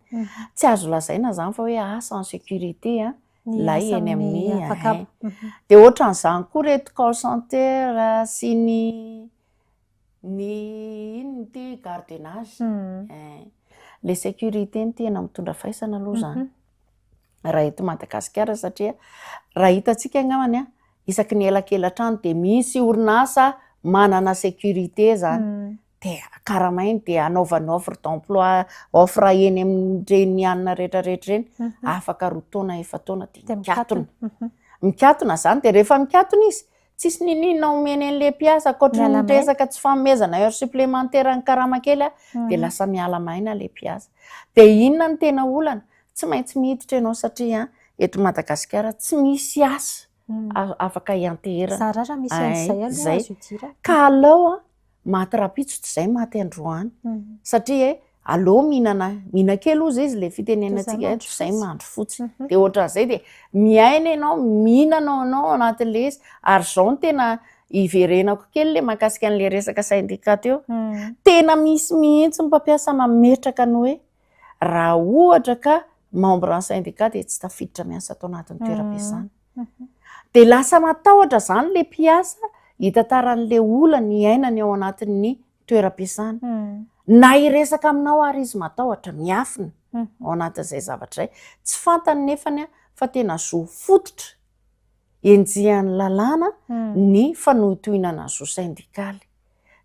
Tsy azo lazaina izany fa hoe asa en sécurité an, ilay eny amin'ny afakaba. Dia ohatran'izany koa ireto call center sy ny Ny inona ity gardiennage eh. Le sécurité no tena mitondra faisana aloha zany raha eto Madagasikara satria raha hitantsika angambany an, isaky ny elakela-trano dia misy orinasa manana sécurité zany dia karamainy dia anaovany offre d'emploi, offre eny amin'ireny anona rehetrarehetra ireny, afaka roa taona efa-taona dia mikatona. Mikatona zany dia rehefa mikatona izy Tsisy niniana omeny an'le mpiasa ankoatry ny resaka tsy fanomezana heure supplémentaire ny karama kely a, dia lasa miala maina le mpiasa. Dia inona no tena olana? Tsy maintsy miditra ianao satria eto Madagasikara tsy misy asa afaka hianteherana. Zara raha misy an'izay aloha azo idirana. Ka aleo a, maty rahampitso tsy izay maty androany satria e aleo mihinana mihinan-kely hozy izy le fitenenantsika eto izay mandry fotsy de ohatran'izay de miaina ianao mihinana anao ao anatin'le izy ary izao no tena iverenako kely le mahakasika an'le resaka syndicat teo tena misy mihitsy ny mpampiasa mametraka ny hoe raha ohatra ka membre en syndicat dia tsy tafiditra miasa ato anatin'ny toeram-piasana. Dia lasa matahotra izany ilay mpiasa hitantara an'ilay olana iainany ao anatin'ny toeram-piasana. Na hiresaka aminao ary izy matahotra, miafina ao anatin'izay zavatra izay. Tsy fantany nefany fa tena zo fototra enjehan'ny lalàna ny fanohintohinana ny zo sendikaly.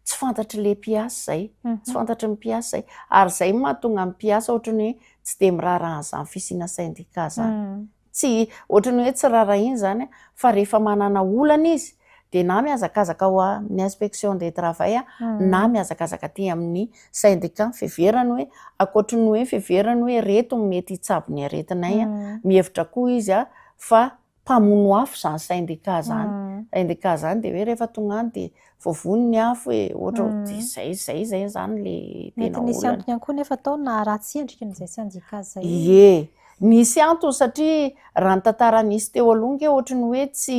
Tsy fantatr'ilay mpiasa izay, tsy fantatry ny mpiasa izay. Ary izay no mahatonga ny mpiasa ohatran'ny hoe tsy dia miraharaha an'izany fisiana sendika izany. Tsy, ohatran'ny hoe tsy raharahiany izany fa rehefa manana olana izy dia na mihazakazaka ho amin'ny inspection de travail na mihazakazaka aty amin'ny syndicat, fiheverany hoe, ankoatry ny hoe fiheverany hoe ireto no mety hitsabo ny aretinay, mihevitra koa izy fa mpamono afo izany syndicat izany. Syndicat zany de hoe rehefa tonga any de voavono ny afo e, ohatra de zay zay zay zany le Mety tena nisy olana. antony ihany koa nefa tao naharatsy endrika an'izay syndicat izay. Ie, nisy antony satria raha ny tantara nisy teo aloha nge ohatry ny hoe tsy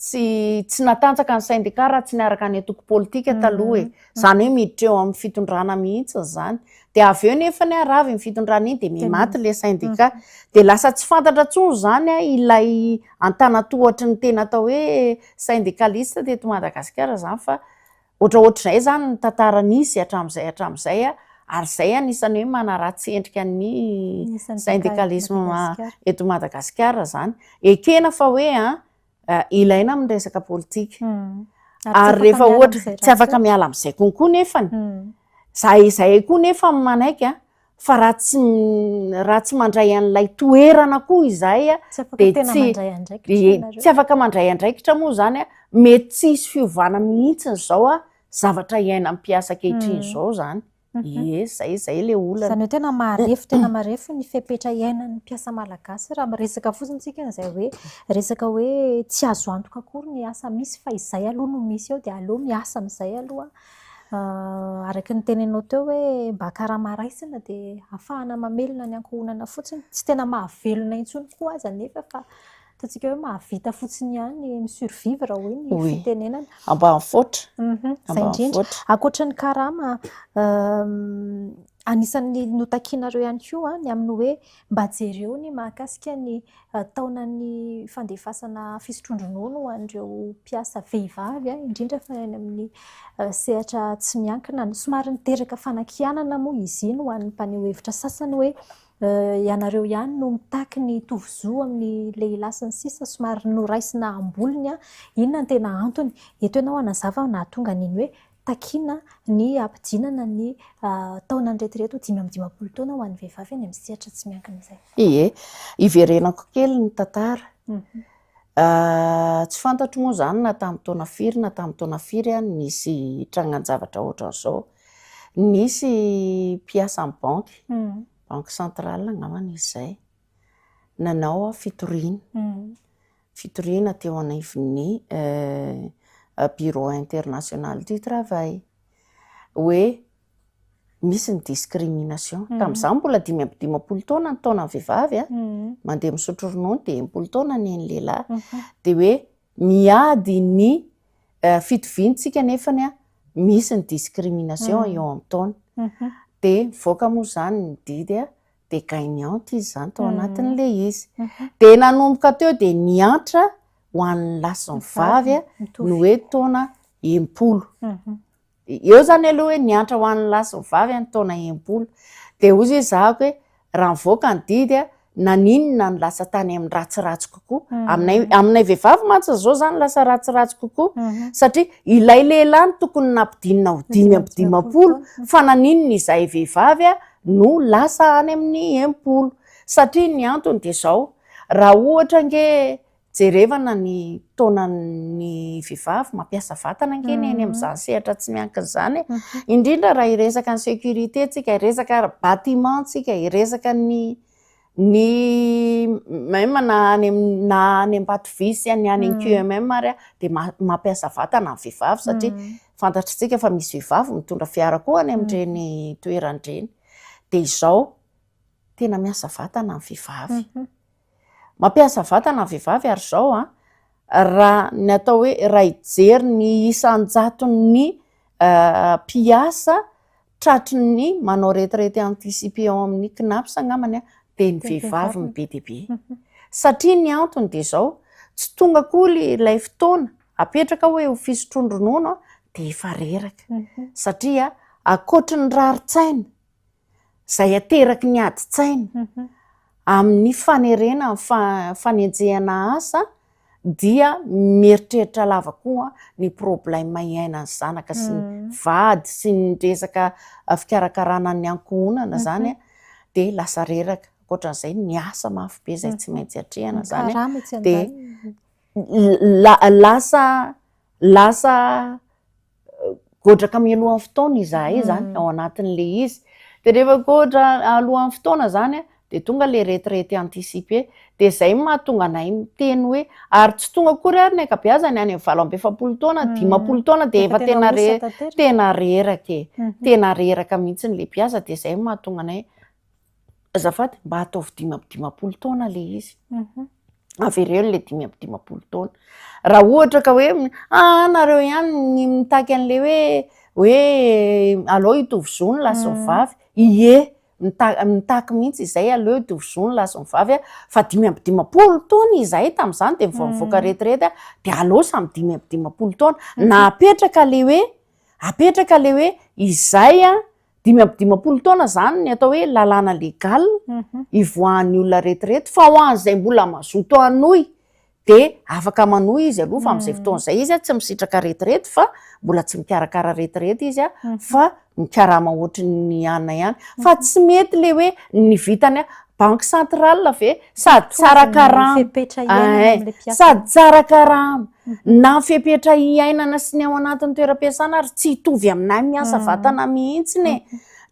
tsy tsy natanjaka ny syndicat raha tsy niaraka ny antoko politika taloha e. Izany hoe miditra eo amin'ny fitondrana mihitsy izany. Dia avy eo nefany a, raha avy iny fitondrana iny dia miha-maty ilay syndicat. Dia lasa tsy fantatra intsony izany a ilay antanantohatry ny tena atao hoe syndicaliste teto Madagasikara izany fa ohatraohatr'izay izany ny tantara nisy hatramin'izay hatramin'izay a, ary izay anisan'ny hoe manaratsy endrika ny syndicalisme eto Madagasikara izany. Ekena fa hoe a ilaina amin'ny resaka politika. Ary rehefa ohatra tsy afaka miala amin'izay konkoa nefany, zahay zahay koa nefa manaiky a, fa raha tsy raha tsy mandray an'ilay toerana koa izahay a, dia tsy tsy afaka mandray andraikitra moa izany a, mety tsy hisy fiovana mihitsy izao a, zavatra iainan'ny mpiasa ankehitriny izao izany. Ie, zay zay le olana. Izany hoe tena marefo, tena marefo ny fepetra iainan'ny mpiasa malagasy raha miresaka fotsiny isika an'izay hoe resaka hoe tsy azo antoka akory ny asa misy fa izay aloha no misy eo dia aleo miasa amin'izay aloha. Araka ny teneninao teo hoe mba karama raisina dia ahafahana mamelona ny ankohonana fotsiny. Tsy tena mahavelona intsony koa aza anefa fa Ataontsika hoe mahavita fotsiny ihany mi-survivre hoy ny fitenenana. Ambanivoatra. Izay indrindra. Ankoatra ny karama, anisan'ny notakianareo ihany koa ny amin'ny hoe mba jereo ny mahakasika ny taonan'ny fandefasana fisotroan-dronono ho an'ireo mpiasa vehivavy, indrindra fa any amin'ny sehatra tsy miankina. Somary niteraka fanakianana moa izy iny ho an'ny mpaneho hevitra sasany hoe Ianareo ihany no mitaky ny hitovy zo amin'ny lehilahy sy ny sisa Somary noraisina ambolony an! Inona no tena antony? Eto ianao hanazava nahatonga an'iny hoe takiana ny hampidinana ny taonan'ireto ireto ho 55 taona ho an'ny vehivavy any amin'ny sehatra tsy miankina izay. Ie, hiverenako kely ny tantara. Tsy fantatro moa izany na tamin'ny taona firy na tamin'ny taona firy no nisy trangan-javatra ohatran'izao. Nisy mpiasan'ny banky, banque centrale angamba izy izay, nanao fitoriana, fitoriana teo anivon'ny bureau international du travail hoe misy ny discrimination. Tamin'izaho mbola 55 taona ny taonan'ny vehivavy a, mandeha misotro ronono dia 60 taona ny an'ny lehilahy. Dia hoe miady ny fitoviana tsika nefany a, misy ny discrimination eo amin'ny taona. Dia nivoaka moa izany ny didy a, dia gagnante izy izany tao anatin'ilay izy. Dia nanomboka teo dia niantra ho an'ny lahy sy ny vavy a, ny hoe taona 60. Eo zany aloha hoe niantra ho an'ny lahy sy ny vavy ny taona 60. Dia hoy izy zahako hoe raha nivoaka ny didy a, naninona no lasa tany amin'ny ratsiratsy kokoa? Aminay, aminay vehivavy mantsy izao zany lasa ratsiratsy kokoa. Satria ilay lehilahy no tokony nampidinina ho 55 fa naninona izahay vehivavy a no lasa any amin'ny 60? Satria ny antony dia izao, raha ohatra ange Jerevana ny taonan'ny vehivavy mampiasa vatana ange ny eny amin'izany sehatra tsy miankina izany e. Indrindra raha hiresaka ny sécurité tsika, hiresaka bâtiment tsika, hiresaka ny ny même na any amin'ny na any Ambatovy sy ny any QMM ary dia mampiasa vatana ny vehivavy satria fantatritsika fa misy vehivavy mitondra fiara koa any amin'ireny toerana ireny. Dia izao, tena miasa vatana ny vehivavy. Mampiasa vatana ny vehivavy ary izao an, raha ny atao hoe raha hijery ny isan-jaton'ny mpiasa tratry ny manao retraite anticipée ao amin'ny Cnaps angambany an, dia ny vehivavy no be dia be. Satria ny antony dia izao, tsy tonga akory ilay fotoana apetraka hoe ho fisotroan-dronono dia efa reraka. Satria ankoatry ny rarin-tsaina izay ateraky ny adin-tsaina amin'ny fanerena ny fanenjehana asa dia mieritreritra lava koa ny problème iainan'ny zanaka sy ny vady sy ny resaka fikarakarana ny ankohonana zany dia lasa reraka. Ankoatran'izay ny asa mafy be izay tsy maintsy atrehana zany dia lasa lasa godraka mialohan'ny fotoana izahay zany ao anatin'le izy. De rehefa godra alohan'ny fotoana zany a, de tonga le retraite anticipée. De zay no mahatonga anay miteny hoe, ary tsy tonga akory ary ny ankabeazany any amin'ny 48 taona, 50 taona de efa tena re- tena reraka e, tena reraka mihitsy le mpiasa. De zay no mahatonga anay, azafady, mba ataovy 55 taona le izy, avereno le 55 taona. Raha ohatra ka hoe ah nareo ihany ny mitaky an'le hoe aleo hitovy zo ny lahy sy ny vavy, ie, mitaky mihitsy izay, aleo hitovy zo ny lahy sy ny vavy a, fa 55 taona izahay tamin'izany de vao mivoaka retraite a, de aleo samy 55 taona, na apetraka le hoe, apetraka le hoe izay a 55 taona zany ny atao hoe lalàna légal ivoahan'ny olona retraite, fa ho an'izay mbola mazoto hanohy de afaka manohy izy aloha, fa amin'izay fotoana izay izy a tsy misitraka retraite, fa mbola tsy mikarakara retraite izy a, fa mikarama ohatry ny anona ihany. Fa tsy mety le hoe ny vitany a banque centrale ve sady tsara karama, fepetra iainana amin'ilay mpiasa. Sady tsara karama na fepetra iainana sy ny ao anatin'ny toeram-piasana ary tsy hitovy aminay miasa vatana mihitsy e.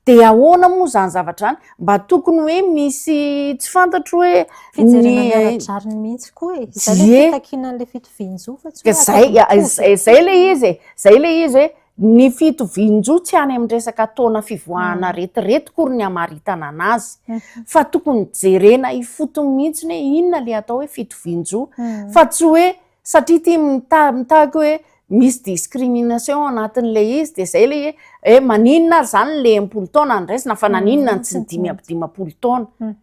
De ahoana moa zany zavatra zany? Mba tokony hoe misy, tsy fantatro hoe fijerena ny ara-drariny mihitsy koa e. Izay le fitakiana an'ilay fitovian-jo fa tsy hoe Zay atao mitovy. Zay le izy e, zay le izy hoe ny fitovian-jo tsy any amin'ny resaka taona fivoahana retraite akory ny hamaritana anazy, fa tokony jerena ifotony mihitsy hoe inona le atao hoe fitovian-jo, fa tsy hoe satria ty mitaky hoe misy discrimination ao anatin'le izy, de zay le hoe maninona ary zany le 60 taona andraisina fa naninona ny tsy ny 55 taona?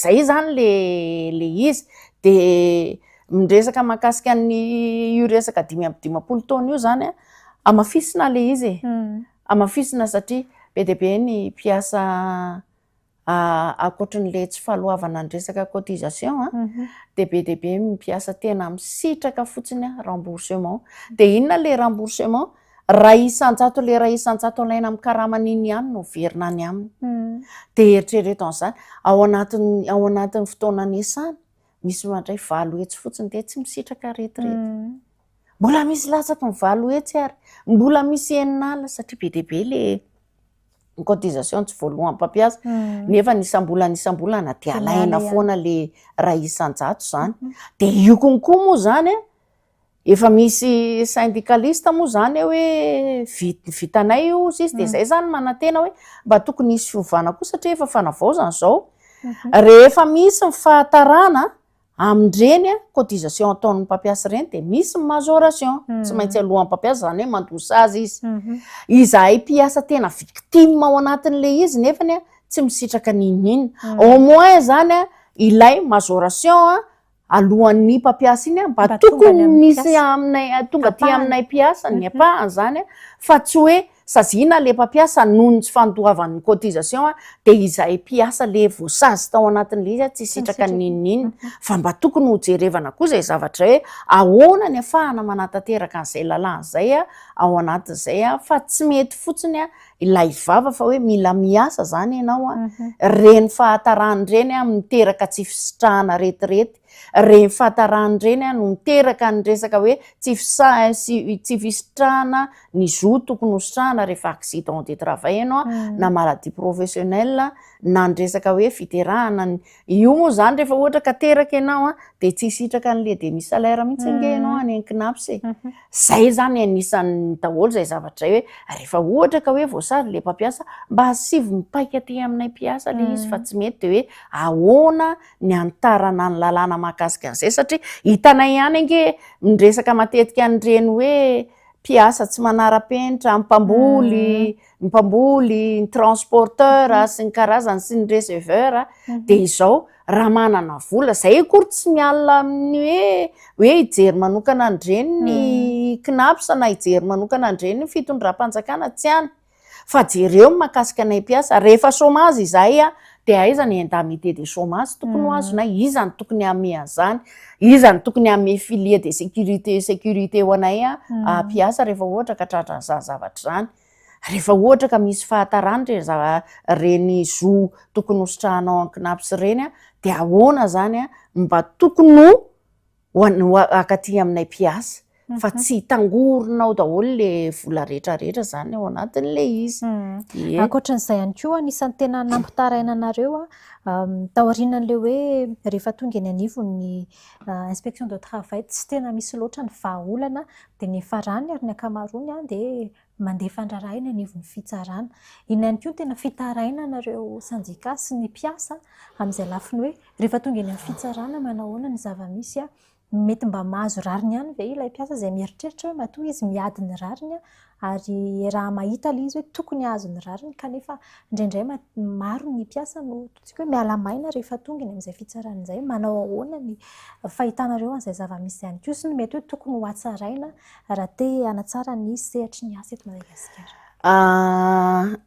Zay zany le izy. De miresaka mahakasika ny io resaka 55 taona io zany a, amafisina le izy e, amafisina satria be dia be ny mpiasa ankoatrin'le tsy fahaloavana ny resaka cotisation a, de be dia be ny mpiasa tena misitraka fotsiny a remboursement. De inona le remboursement? 1% le 1% alaina amin'ny karaman'iny ihany no verina any aminy. De eritrereto an'izany ao anatin'ny fotoana niasana, misy mandray 800 fotsiny de tsy misitraka retraite, mbola misy latsaky ny 800 ary mbola misy 600, satria be dia be le cotisation tsy voalohan'ny mpampiasa, nefa ny isam-bolana isam-bolana de alaina foana le 1% zany. De io konkoa moa zany a, efa misy syndicaliste moa zany hoe vitanay io sisy, de zay zany manantena hoe mba tokony hisy fiovana koa, satria efa fanavaozana zao, rehefa misy ny fahatarana amindreny a cotisation ataon'ny mpampiasa ireny, de misy ny majoration tsy maintsy alohan'ny mpampiasa, zany hoe mandoa sazy izy. Izahay mpiasa tena victime ao anatin'le izy, nefany a tsy misitraka n'inon'inona. Au moins zany a ilay majoration a alohan'ny mpampiasa iny a mba Mba tonga tokony any amin'ny misy mpiasa. aminay tonga aty Ampahany. aminay mpiasa ny ampahany zany a, fa tsy hoe saziana le mpampiasa noho ny tsy fandoavan'ny cotisation a, de izahay mpiasa le voasazy tao anatin'le izy a tsy sitraka sitraka. n'inon'inona. Fa mba tokony ho jerevana koa zay zavatra hoe ahoana ny afahana manatanteraka an'izay lalàna zay a ao anatin'izay a, fa tsy mety fotsiny a ilay vava fa hoe mila miasa zany ianao a. Reny fahatarana ireny a miteraka tsy fisitrahana retraite, reny fahatarana ireny a no miteraka ny resaka hoe tsy tsy fisitrahana ny zo tokony ho sitrahana rehefa accident de travail ianao a, na maladie professionnelle, na ny resaka hoe fiterahana. Io moa zany rehefa ohatra ka teraka ianao a, de tsy hisitraka an'le demi salaire mihitsy ange ianao any an-CNaPS e. Zay zany anisan'ny daholo zay zavatra zay hoe rehefa ohatra ka hoe voasazy le mpampiasa, mba asivy mipaika aty aminay mpiasa le izy, fa tsy mety. De hoe ahoana ny anitarana ny lalàna mahakasika an'izay, satria hitanay ihany ange miresaka matetika an'ireny hoe mpiasa tsy manara-penitra, mpamboly, ny transporteur sy ny karazany sy ny receveur. De izao raha manana vola zay akory tsy mialina amin'ny hoe hijery manokana an'ireny ny CNaPS na hijery manokana an'ireny ny fitondram-panjakana, tsy any, fa jereo ny mahakasika anay mpiasa. Rehefa chômage izahay a, de aiza ny indemnité de chômage tokony ho azonay? Iza no tokony hanome an'izany? Iza no tokony hanome filet de sécurité ho anay a mpiasa rehefa ohatra ka tratran'izany zavatra izany? Rehefa ohatra ka misy fahatarana ireny reny zo tokony ho sitrahanao amin'ny CNaPS ireny a, de ahoana zany a mba tokony ho akaty aminay mpiasa? Fa tsy hitangorona ao daholo le vola rehetra rehetra zany ao anatin'le izy. Ie. Ankoatran'izay ihany koa, anisan'ny tena nampitaraina anareo taorianan'ilay hoe rehefa tonga eny anivon'ny inspection de travail tsy tena misy loatra ny vahaolana dia ny niafarany ary ny ankamaroany dia mandefa ny raharaha eny anivon'ny fitsarana. Inona ihany koa no tena fitarainanareo sendika sy ny mpiasa amin'izay lafiny hoe rehefa tonga eny amin'ny fitsarana manao ahoana ny zava-misy? Mety mba mahazo rariny ihany ve ilay mpiasa izay mieritreritra hoe matoa izy miady ny rariny ary raha mahita ilay izy hoe tokony hahazo ny rariny kanefa indraindray maro ny mpiasa no ataontsika hoe miala maina rehefa tonga eny amin'izay fitsarana izay. Manao ahoana ny fahitanareo an'izay zava-misy izay ihany koa sy ny mety hoe tokony ho hatsaraina raha te hanatsara ny sehatry ny asa eto Madagasikara?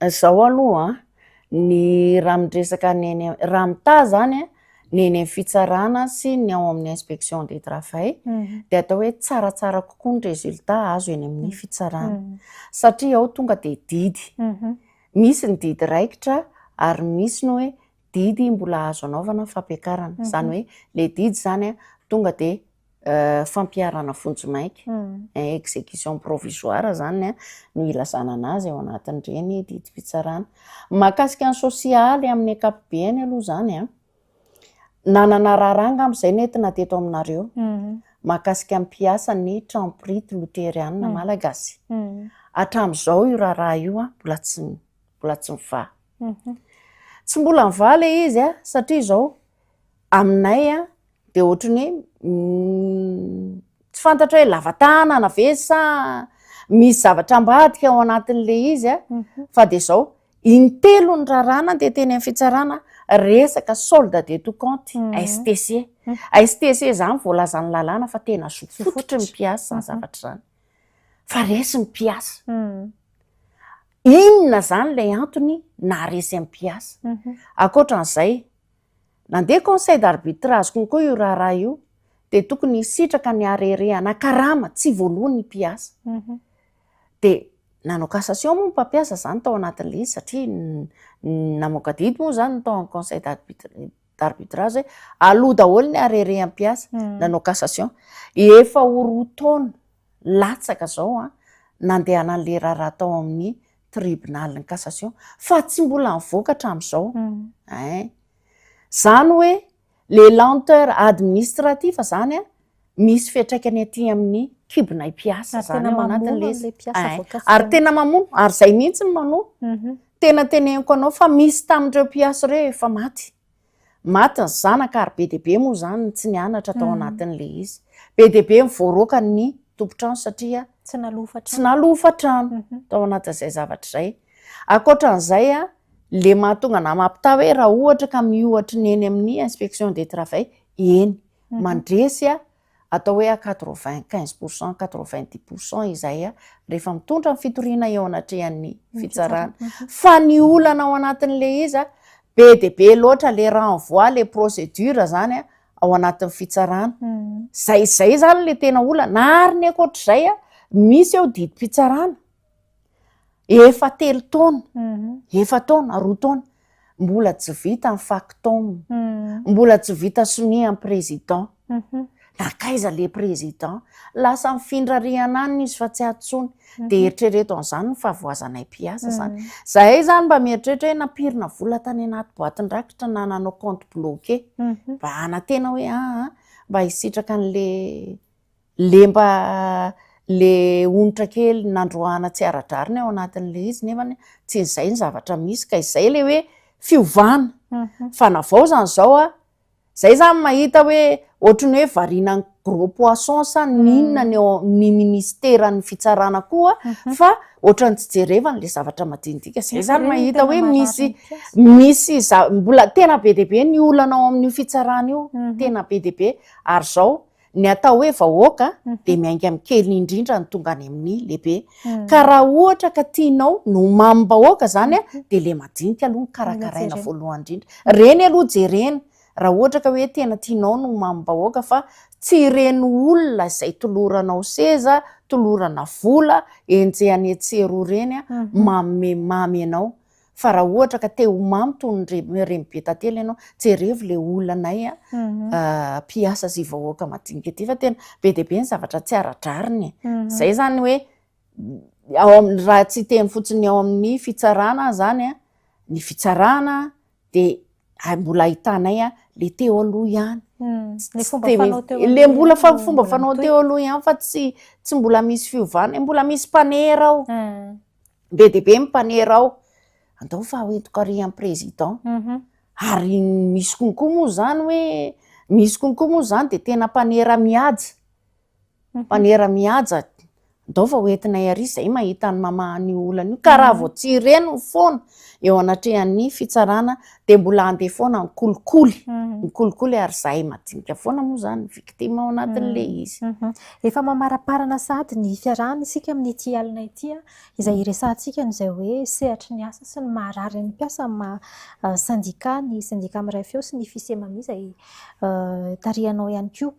Izao aloha an, ny raha miresaka ny eny, raha mitaha izany an, ny eny amin'ny fitsarana sy ny ao amin'ny inspection de travail dia atao hoe tsaratsara kokoa ny résultat azo eny amin'ny fitsarana satria ao tonga dia didy, misy ny didy raikitra ary misy ny hoe didy mbola azo anaovana fampiakarana, izany hoe ilay didy izany an tonga dia fampiharana vonjimaika, execution provisoire izany no ilazana anazy ao anatin'ireny didim-pitsarana. Mahakasika ny sosialy amin'ny ankapobeny aloha izany an, nanana raharaha angamba izay nentina teto aminareo, mahakasika ny mpiasan'ny Tramprity Loterianina Malagasy. Hatramin'izao io raharaha io an, mbola tsy mbola tsy mivaha. Tsy mbola mivaha ilay izy an, satria izao aminay an, dia ohatran'ny hoe tsy fantatra hoe lava tanana ve sa misy zavatra ambadika ao anatin'ilay izy a, fa dia izao, intelo ny raharaha nandeha teny amin'ny fitsarana resaka solde de tout compte, STC. STC izany voalazan'ny lalàna fa tena zo fototry ny mpiasa izany zavatra izany, fa resy ny mpiasa. Inona izany ilay antony naharesy ny mpiasa? Ankoatran'izay, Nandeha conseil d'arbitrage konko io raharaha io dia tokony hisitraka ny harerehana karama tsy voaloa ny mpiasa. Dia nanao cassation moa ny mpampiasa izany tao anatin'ilay izy satria namoaka didy moa izany ny tao amin'ny conseil d'arbitrage hoe aloa daholo ny harerehan'ny mpiasa, nanao cassation. Efa ho roa taona latsaka izao an, nandehanan'ilay raharaha tao amin'ny tribonalin'ny cassation fa tsy mbola nivoaka hatramin'izao ein. Zany hoe le lenteur administratif zany an, misy fiantraikany aty amin'ny kibonay mpiasa zany ao anatin'ilay izy. Ein, ary tena mamono, ary zay mihitsy no mamono. Tena teneniko anao fa misy tamin'ireo mpiasa ireo efa maty. Maty ny zanaka ary be dia be moa izany ny tsy nianatra tao anatin'ilay izy. Be dia be ny voaroaka ny tompon-trano satria Tsy naloa hofantrano. Tsy naloa hofantrano tao anatin'izay zavatra izay. Ankoatran'izay, ilay mahatonga anà mampitaha hoe raha ohatra ka miohatry ny eny amin'ny inspection de travail, eny, mandresy atao hoe à 95 pour cent, 90 pour cent izay rehefa mitondra ny fitoriana eo anatrehan'ny fitsarana. Fa ny olana ao anatin'ilay izy, be dia be loatra le renvoi, le procédure zany ao anatin'ny fitsarana. Zay, zay zany le tena olana. Ary ny ankoatr'izay, misy eo didim-pitsarana. Efa telo taona, efa taona, roa taona, mbola tsy vita ny factum, mbola tsy vita sonia ny président. Nankaiza le président? Lasa mifindra rihana any izy fa tsy ato intsony. Dia eritrereto an'izany ny fahavoazanay mpiasa izany. Zahay izany mba mieritreritra hoe nampirina vola tany anaty boatin-drakitra na nanao compte bloqué. Mba hanantena hoe aa mba hisitraka an'le Le mba le onitra kely nandroahana tsy ara-drariny ao anatin'le izy nefany tsy izay ny zavatra misy ka izay le hoe fiovana, fanavaozana izao a, zay zany mahita hoe ohatry ny hoe variana ny gros poisson sa ny inona ny ao ny ministeran'ny fitsarana koa fa ohatran'ny tsy jerevana le zavatra madinidinika, zay zany mahita hoe misy misy za- mbola tena be dia be ny olana ao amin'io fitsarana io, tena be dia be ary zao Ny atao hoe vahoaka dia miainga amin'ny kely indrindra no tonga any amin'ny lehibe. Ka raha ohatra ka tianao ny ho mamim-bahoaka izany dia ilay madinika aloha no karakaraina voalohany indrindra. Ireny aloha jerena raha ohatra ka hoe tena tianao ny ho mamim-bahoaka fa tsy ireny olona izay toloranao seza, tolorana vola, enjehana etsy sy eroa ireny manome mamy anao. Fa raha ohatra ka te ho mamy toy ny re- renibe tantely ianao, jerevo le olanay a, mpiasa sy vahoaka madinika ity fa tena be dia be ny zavatra tsy ara-drariny e. Zay zany hoe ao amin'ny, raha tsy hiteny fotsiny ao amin'ny fitsarana aho zany a, ny fitsarana dia ary mbola ahitanay a le teo aloha ihany. Le fomba fanao teo aloha. Le mbola fa fomba fanao teo aloha ihany fa tsy tsy mbola misy fiovana, mbola misy mpanera ao. Be dia be ny mpanera ao. Andao fa hoentiko ary amin'ny président. Ary misy konko moa zany hoe misy konko moa zany dia tena mpanera mihaja. Mpanera mihaja, ndao fa hoentinay ary izay mahita ny mamaha an'io olana io, ka raha vao tsy ireny ny foana eo anatrehan'ny fitsarana dia mbola handeha foana ny kolikoly, ny kolikoly ary izahay madinika foana moa izany ny victime ao anatin'ilay izy. Efa mamaraparana sahady ny fiarahana isika amin'ity alina ity izay hiresahantsika an'izay hoe sehatry ny asa sy ny maharary ny mpiasa amin'ny maha sendika ny sendika miray feo sy ny Fisemami izay tarihanao ihany koa.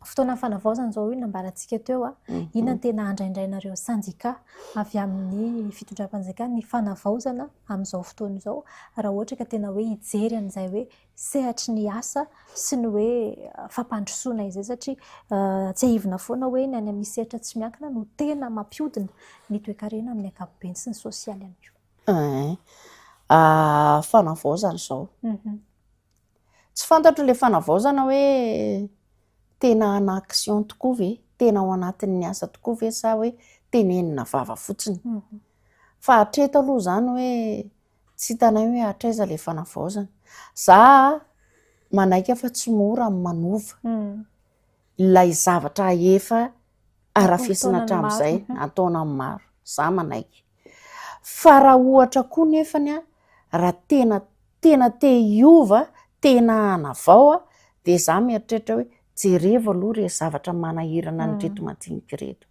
Fotoana fanavaozana izao io nambarantsika teo a. Inona no tena andraindrainareo sendika avy amin'ny fitondram-panjakana ny fanavaozana amin'izao fotoana izao raha ohatra ka tena hoe hijery an'izay hoe sehatry ny asa sy ny hoe fampandrosoana izay satria tsiahivina foana hoe ny any amin'ny sehatra tsy miankina no tena mampihodina ny toekarena amin'ny ankapobeny sy ny sosialy ihany koa. Fanavaozana izao. Tsy fantatro ilay fanavaozana hoe tena en action tokoa ve, tena ao anatin'ny asa tokoa ve sa hoe tenenina vava fotsiny. Fa hatreto aloha izany hoe tsy hitanay hoe hatraiza ilay fanavaozana. Za manaiky aho fa tsy mora ny manova ilay zavatra efa arafesina hatramin'izay, an-taonany maro. Za manaiky. Fa raha ohatra koa nefany an, raha tena tena te hiova, tena hanavao an, dia za mieritreritra hoe jerevo aloha re zavatra manahirana an'ireto madinika ireto.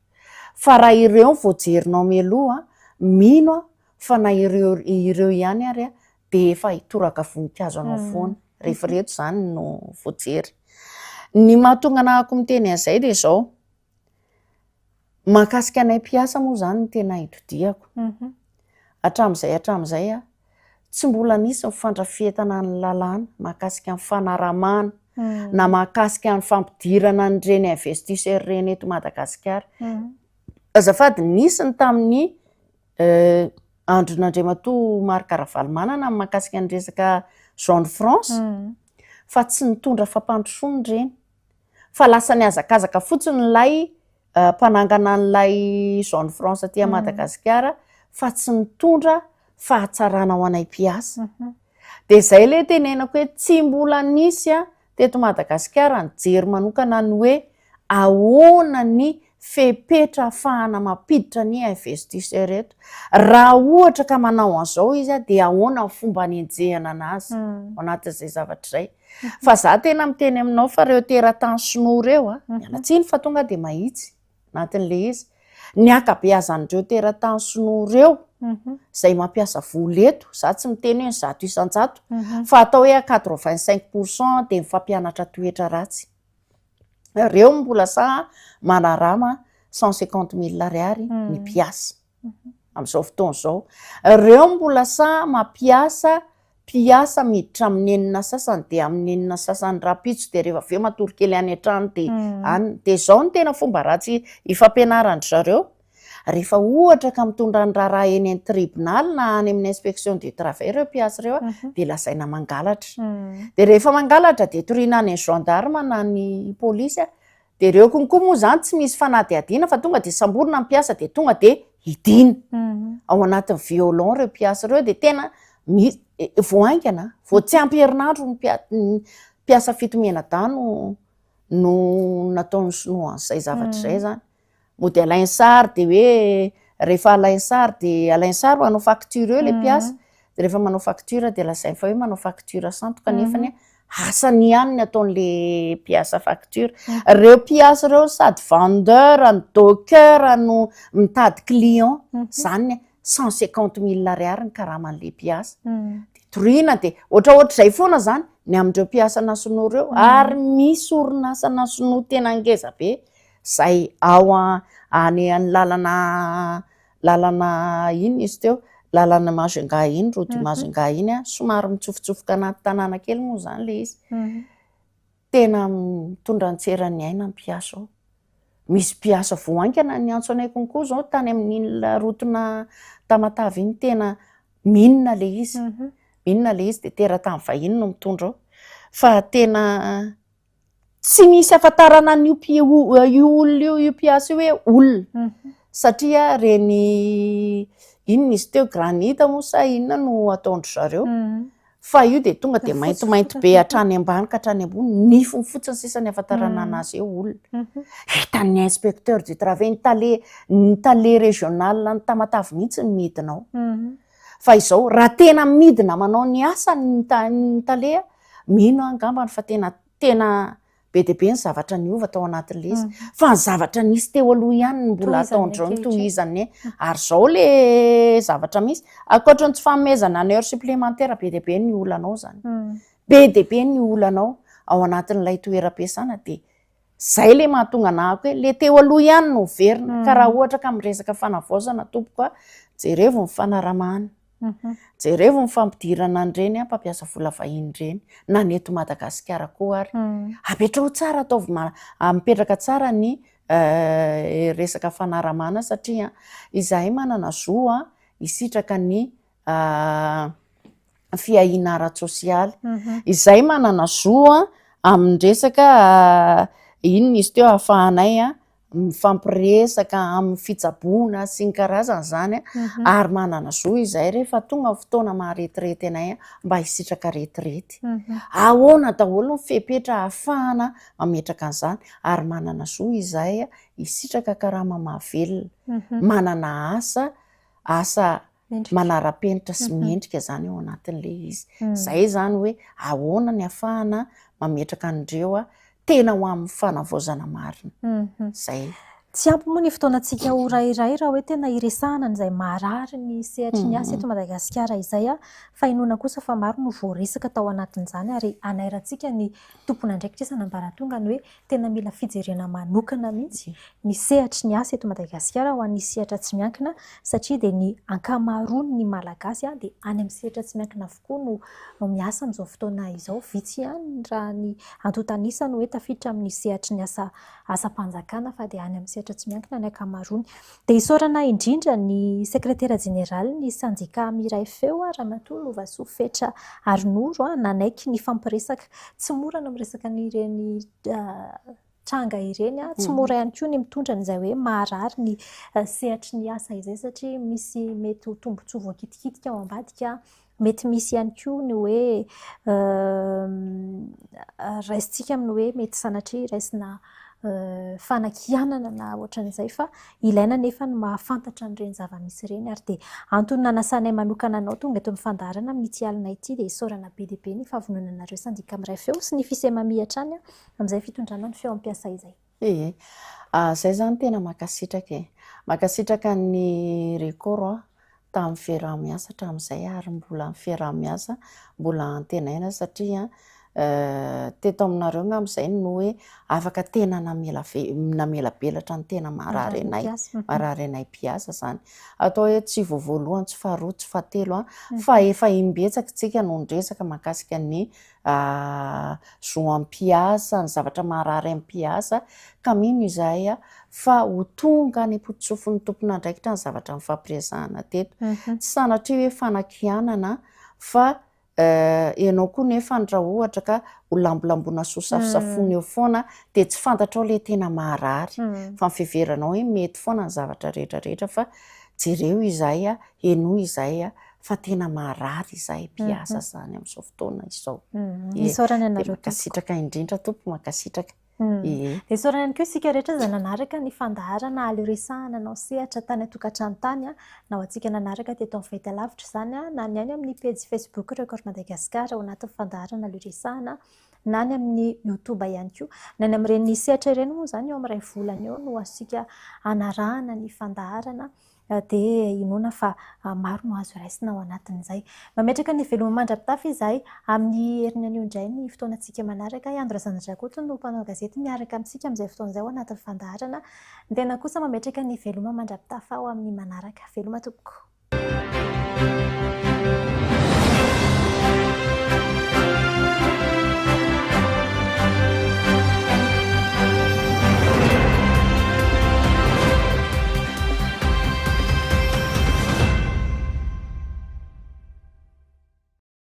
Fa raha ireo no voajerinao mialoha an, mino aho fa na ireo ireo ihany ary an, dia efa hitoraka voninkazo anao foana. Rehefa ireto izany no voajery. Ny mahatonga anahako miteny an'izay dia izao, mahakasika anay mpiasa moa izany no tena itodihako. Hatramin'izay hatramin'izay an, tsy mbola nisy ny fandrafetana ny lalàna mahakasika ny fanaramana na mahakasika ny fampidirana an'ireny investisseurs ireny eto Madagasikara. Azafady, nisy ny tamin'ny andron'Andriamatoa Marc Ravalomanana ny mahakasika ny resaka zone franche fa tsy nitondra fampandrosoana ireny fa lasa nihazakazaka fotsiny ilay mpanangana an'ilay zone franche aty Madagasikara fa tsy nitondra fahatsarana ho anay mpiasa. Dia izay ilay tenenako hoe tsy mbola nisy teto Madagasikara nijery manokana ny hoe ahoana ny fepetra ahafahana mampiditra ny investisseur eto. Raha ohatra ka manao an'izao izy dia ahoana ny fomba hanenjehana anazy ao anatin'izay zavatra izay. Fa za tena miteny aminao fa ireo teratany sinoa ireo a, miala tsiny fa tonga dia mahitsy anatin'ilay izy. Ny ankabeazan'ireo teratany sinoa ireo izay mampiasa vola eto, za tsy miteny hoe 100%, fa atao hoe à 85% dia mifampianatra toetra ratsy. Ireo mbola sahy manarama 150 000 ariary ny mpiasa amin'izao fotoana izao. Ireo mbola sahy mampiasa mpiasa miditra amin'ny enina sasany dia amin'ny enina sasany rahampitso dia rehefa avy eo matory kely any an-trano dia any. Dia izao no tena fomba ratsy ifampianaran-dry zareo. Rehefa ohatra ka mitondra ny raharaha eny amin'ny tribonaly na any amin'ny inspection du travail ireo mpiasa ireo dia lazaina mangalatra. Dia rehefa mangalatra dia toriana any amin'ny gendarme na ny polisy. Dia ireo konko moa izany tsy misy fanadihadiana fa tonga dia samborina ny mpiasa dia tonga dia hidiana. Ao anatin'ny violon ireo mpiasa ireo dia tena mi-, vao haingana, vao tsy ampy herinandro ny ny mpiasa fito mianadahy no no nataon'ny sinoa an'izay zavatra izay izany. Mody alainy sary dia hoe rehefa alainy sary dia alainy sary manao facture eo ilay mpiasa, dia rehefa manao facture dia lazainy fa hoe manao facture sandoka nefany asany ihany ny ataon'ilay mpiasa facture. Ireo mpiasa ireo sady vendeur no docker no mitady client, izany 150 000 ariary ny karaman'ilay mpiasa. Dia toriana dia ohatraohatr'izay foana izany ny amin'ireo mpiasa na sinoa ireo, ary misy orinasa na sinoa tena ngeza be izay ao any lalana, lalana inona izy teo? lalana Majunga iny, route du Majunga iny an, somary mitsofotsofoka anaty tanàna kely moa izany ilay izy. Tena mitondra an-tseran'ny aina ny mpiasa ao. Misy mpiasa vao haingana niantso anay konko izao tany amin'iny la route-na Tamatave iny, tena mine ilay izy, mine ilay izy dia teratany vahiny no mitondra ao. Fa tena tsy misy ahafantarana an'io io olona io, io mpiasa io hoe olona. Satria ireny, inona izy teo, granite moa sa inona no ataon-dry zareo. Fa io dia tonga dia maintimainty be hatrany ambany ka hatrany ambony, nifiny fotsiny sisa ny ahafantarana anazy hoe olona. Hitan'ny inspecteur du travail, ny tale, ny tale régional ny Tamatave mihitsy no midina ao. Fa izao, raha tena midina manao ny asany ny ta- ny tale, mino aho angambany fa tena tena Be dia be ny zavatra niova tao anatin'ilay izy. Fa ny zavatra nisy teo aloha ihany no mbola ataon-dry zareo no tohizany. Ary izao ilay zavatra misy, ankoatra ny tsy fanomezana ny heure supplémentaire, be dia be ny olana ao izany. Be dia be ny olana ao, ao anatin'ilay toeram-piasana dia izay ilay mahatonga anah hoe ilay teo aloha ihany no miverina. Ka raha ohatra ka miresaka fanavaozana tompoko a, jerevo ny fanaramana. Jerevo ny fampidirana an'ireny mpampiasa vola vahiny ireny, na ny eto Madagasikara koa ary. Apetraho tsara, ataovy mipetraka tsara ny resaka fanaramana satria izahay manana zo hisitraka ny fiahiana ara-tsosialy. Izahay manana zo amin'ny resaka inona izy teo ahafahanay mifampiresaka amin'ny fitsaboana sy ny karazany izany ary manana zo izahay rehefa tonga ny fotoana maha retirety anay mba hisitraka retirety. Ahoana daholo ny fepetra ahafahana mametraka an'izany ary manana zo izahay hisitraka karama mahavelona, manana asa, asa manara-penitra sy mendrika izany ao anatin'ilay izy. Izay izany hoe ahoana ny ahafahana mametraka an'ireo tena ho amin'ny fanavaozana marina. Izay. Tsy ampy moa ny fotoanantsika ora iray raha hoe tena hiresahana an'izay maharary ny sehatry ny asa eto Madagasikara izay, fa inoana kosa fa maro no voaresaka tao anatin'izany ary hanairantsika ny tompon'andraikitra isan'ambaratonga ny hoe tena mila fijerena manokana mihitsy ny sehatry ny asa eto Madagasikara ho an'ny sehatra tsy miankina satria dia ny ankamaroan'ny Malagasy dia any amin'ny sehatra tsy miankina avokoa no no miasa amin'izao fotoana izao. Vitsy ihany raha ny antontan'isa no hoe tafiditra amin'ny sehatry ny asa asam-panjakana fa dia any amin'ny sehatra tsy miankina ny ankamaroany. Dia isaorana indrindra ny sekretera jeneralin'ny sendika Miray Feo, Ramatoa Lovasoa Fetra Harinoro, nanaiky nifampiresaka. Tsy mora ny miresaka an'ireny tranga ireny, tsy mora ihany koa ny mitondra an'izay hoe maharary ny sehatry ny asa izay satria misy mety ho tombontsoa voakitikitika ao ambadika, mety misy ihany koa ny hoe raisintsika amin'ny hoe mety sanatria raisina fanakianana na ohatran'izay fa ilaina nefa ny mahafantatra an'ireny zava-misy ireny ary dia antony nanasanay manokana anao tonga eto amin'ny fandaharana amin'ity alina ity dia isaorana be dia be ny fahavononanareo sendika miray feo sy ny Fisemami hatrany amin'izay fitondrana ny feo ampiasa izay. Ee, izay izany tena mankasitraka e. Mankasitraka ny Record tamin'ny fiaraha-miasa hatramin'izay ary mbola ny fiaraha-miasa mbola antenaina satria teto aminareo angamba izay no hoe afaka tena namela namelabelatra ny tena marary anay, marary anay mpiasa izany. Atao hoe tsy vao voalohany, tsy faharoa, tsy fahatelo fa efa imbetsaka isika no niresaka mahakasika ny zo hampiasa, ny zavatra maharary amin'ny mpiasa ka mino izahay fa ho tonga any am-pototsofin'ny tompon'andraikitra ny zavatra nifampiresahana teto. Tsy sanatria hoe fanakianana fa ianao koa nefa raha ohatra ka ho lambolamboina sy ho safosafoina eo foana dia tsy fantatrao ilay tena maharary fa ny fiheveranao hoe mety foana ny zavatra rehetra rehetra fa jereo izahay, henoy izahay fa tena marary izahay mpiasa izany amin'izao fotoana izao. Isaorana anareo tompoko. Mankasitraka indrindra tompoko, mankasitraka. Dia isaorana ihany koa isika rehetra izay nanaraka ny fandaharana Aleo Resahana Anao Sehatra tany an-tokantrano tany, na ho antsika nanaraka teto amin'ny fahitalavitra izany, na ny any amin'ny pejy Facebook Record Madagascar ao anatin'ny fandaharana Aleo Resahana, na ny amin'ny Youtube ihany koa. Ny any amin'ireny sehatra ireny moa izany eo amin'ny iray volana eo no azontsika anarahana ny fandaharana dia inoana fa maro no azo raisina ao anatin'izay. Mametraka ny veloma mandra-pitafy izahay amin'ny heriny anio indray ny fotoanantsika manaraka. I Andro Razanadrakoto no mpanao gazety miaraka amintsika amin'izay fotoana izay ao anatin'ny fandaharana. Ny tena kosa mametraka ny veloma mandra-pitafa ao amin'ny manaraka. Veloma tompoko.